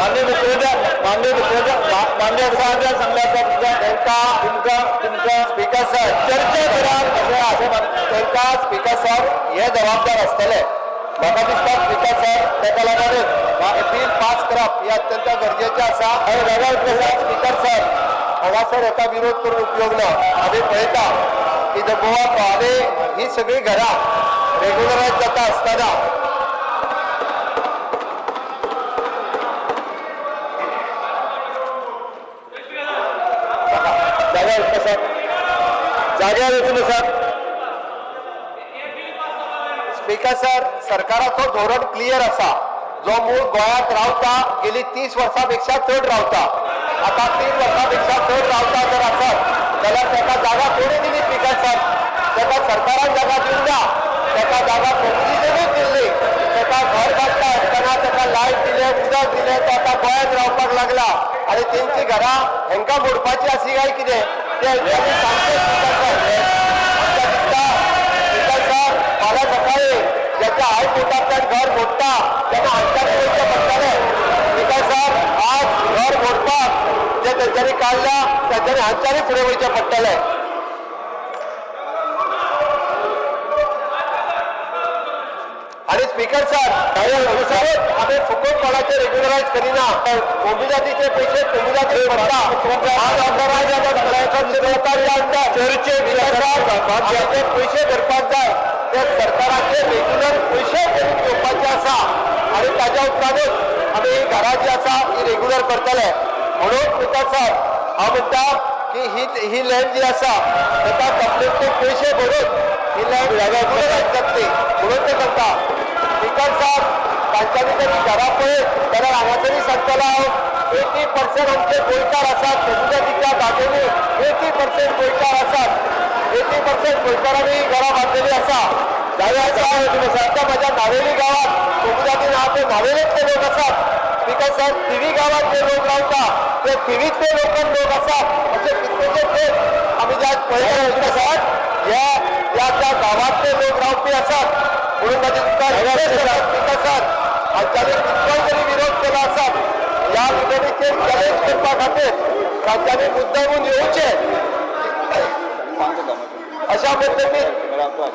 माननीय मुख्यमंत्री, माननीय मुख्यमंत्री, माननीय मुख्यमंत्र्यान सांगलें आसा तुमकां, तांकां तुमकां तुमकां स्पीकर सर, चर्चा करात अशें अशें तांकां स्पीकर सर हे जबाबदार आसतले. म्हाका दिसता स्पीकर सर, ताका लागूनच हें बील पास करप हें अत्यंत गरजेचें आसा. स्पीकर सर, हांगासर हेका विरोध करून उपयोग ना. आमी पळयता की the Goa आनी ही सगळीं घरां रेगुलरायज जाता आसतना जाग्यार बसात, जाग्यार वचून बसात. स्पीकर सर, सरकाराचो धोरण क्लियर आसा. जो मूळ गोंयांत रावता, गेली 30 वर्सां पेक्षा चड रावता, आता 3 वर्सां पेक्षा चड रावता जर आसत जाल्यार ताका जागा कोणी दिली स्पीकर सर? ताका सरकारान जागा दिवंक ना, ताका जागा कोमुनिदादूच दिल्ली. ताका घर बांदता आसतना ताका लायट दिले, उदक दिलें, तो आतां गोंयांत रावपाक लागला आनी तेंची घरां हेंकां मोडपाची आसी काय कितें तें हेंच्यांनी सांगचें स्पीकर सर. आमकां दिसता स्पीकर सर, फाल्यां सकाळी ज्याच्या हायकोर्टांतल्यान घर मोडटा तेन्ना हांच्यानी वयचें पडटलें. स्पीकर सर, आज घर मोडपाक जे तेंच्यांनी काडल्या तेंच्यांनी हांच्यानी फुडें वयचें पडटलें. आणि स्पीकर सर, आमी फुकट कोणाचे रेग्युलरायज करिना. कोमुनिदादीचे पयशे कोमुनिदादीक पडटा. आज जे पयशे भरपाक जाय ते सरकाराचे रेग्युलर पयशे करून घेवपाचे आसा आनी ताज्या उपरांतूच आमी ही घरां जी आसा ही रेग्युलर करतले. म्हणून स्पीकर सर, हांव म्हणटा की ही ही लँड जी आसा ताका कंप्लीटली पयशे भरून ही लँड रेग्युलरायज जातली म्हणून ते करता. स्पीकर साहेब, तांच्यांनी जरी घरां पळयत जाल्यार हांगासरूय सांगतलो हांव, 80% आमचे गोंयकार आसात. कोमुनिदादीच्या जागेनी 80% गोंयकार आसात. 80% गोंयकारांनी ही घरां बांदलेली आसा. जाल्यार म्हाज्या नावेली गांवात कोमुनिदादी ना, ते नावेलेंतले लोक आसात. स्पीकर साहेब, थिवी गांवात जे लोक रावता ते थिवींतले लोकल लोक आसात. अशे कितलेशे लोक आमी जे आज पळयले स्पीकर साहेब, ह्या त्या त्या गांवांतले लोक रावपी आसात. म्हणून म्हाजी तुमकां रिक्वेस्ट आसा स्पीकर सर, हांच्यांनी कितलोय तरी विरोध केलो आसात, ह्या विरोधीचेर चॅलेंज करपा खातीर तांच्यांनी मुद्दामून येवचें अशा पद्दतीन.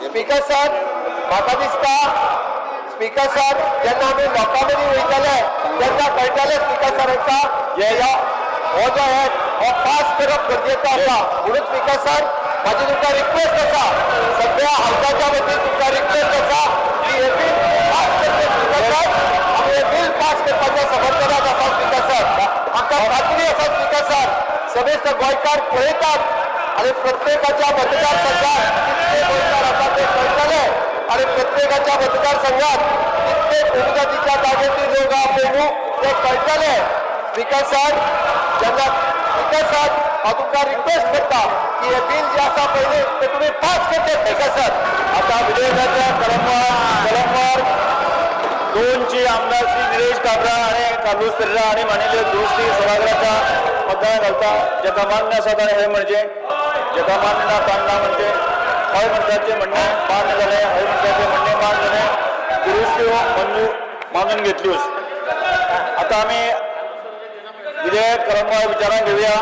स्पीकर सर, म्हाका दिसता स्पीकर सर, जेन्ना आमी लोकां मदीं वयतले तेन्ना कळटलें स्पीकर सर हांकां ह्या हो जो एक्ट हो पास करप गरजेचो आसा. म्हणून स्पीकर सर, म्हाजी तुमकां रिक्वेस्ट आसा, सगळ्या हावसाच्या वतीन तुमकां रिक्वेस्ट आसा की हे बील पास करचें. स्पीकर सर, आमी हे बील पास करपाच्या समर्थनात आसा. स्पीकर सर, आमकां खात्री आसा स्पीकर सर, समेस्त गोंयकार पळयतात आनी प्रत्येकाच्या मतदारसंघात कितले गोंयकार आसा ते कळटले आनी प्रत्येकाच्या मतदारसंघात कितले कोमुनिदादीच्या जागेंतली लोक आहा पळय न्हू ते कळटले. स्पीकर सर, जेन्ना स्पीकर सर, हांव तुमकां रिक्वेस्ट करता की हे बील जे आसा पयलीं ते तुमी पास करचे स्पीकर सर. आता विधेयकाच्या कलमवार 2ची आमदार श्री निलेश काब्राल आणि कार्लूस पेरेरा हांणी मांडिल्ल्यो दुरुस्ती सभाघराच्या मतदान घालता. जेका मान्य आसा ताणें हय म्हणचें, जेका मान्य ना ताणें ना म्हणचें. हय म्हणटाचे म्हणणें मान्य जालें, हय म्हणटाचें म्हणणें मान्य जालें. दुरुस्त्यो मंजूर मानून घेतल्योच. आता आमी विधेयक कलमवार विचारात घेवया.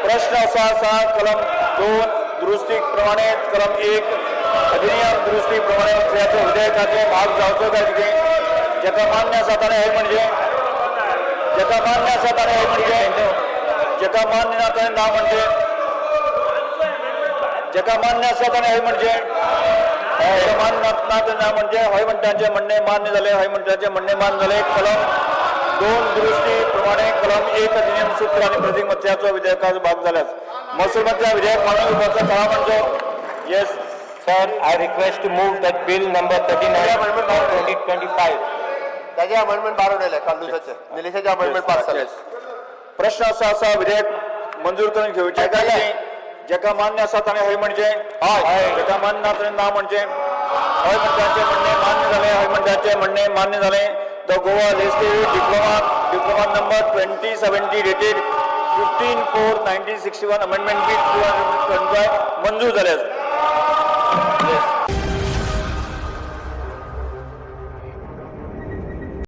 प्रश्न असा आसा, कलम 2 दुरुस्ती प्रमाणे कलम 1 अधिनियम दुरुस्ती प्रमाणे विधेयकाचे भाग जावचो काय कितें? जेका मान्य आसा ताणें हय म्हणचें, जेका मान्य आसा ताणें हय म्हणचें, जेका मान्य ना ताणें ना म्हणचें. जेका मान्य आसा ताणें हय म्हणचें, जेका मान्य ना तें ना म्हणचें. हय म्हणटांचें म्हणणें मान्य जालें, हय म्हणटांचें म्हणणें मान्य जालें. कलम 2 दुरुस्ती प्रमाणे कलम 1 अधिनियम सूत्र आणि प्रतीक मत्याचो विधेयकाचो भाग जाल्यास महसूल मंत्र्या विधेयक मांडून घेवपाचो कळाव म्हणचो. Yes. Sir, I request to move that bill number 39 of 2025. ताजे अमेंडमेंट बार उडयले कार्लुसाचे, निलेशाचे अमेंडमेंट पास जाले. प्रश्न असा आसा, विधेयक मंजूर करून घेवचें काय कितें? जेका मान्य आसा ताणें हय म्हणचें, जेका मान्य ना ताणें ना म्हणचें. हय म्हणटाचें म्हणणें मान्य जालें, हय म्हणटाचें म्हणणें मान्य जालें. The Goa Legislative Diploma number 2070 dated 15/4/1961 amendment bill 2025 मंजूर जालें. Yes.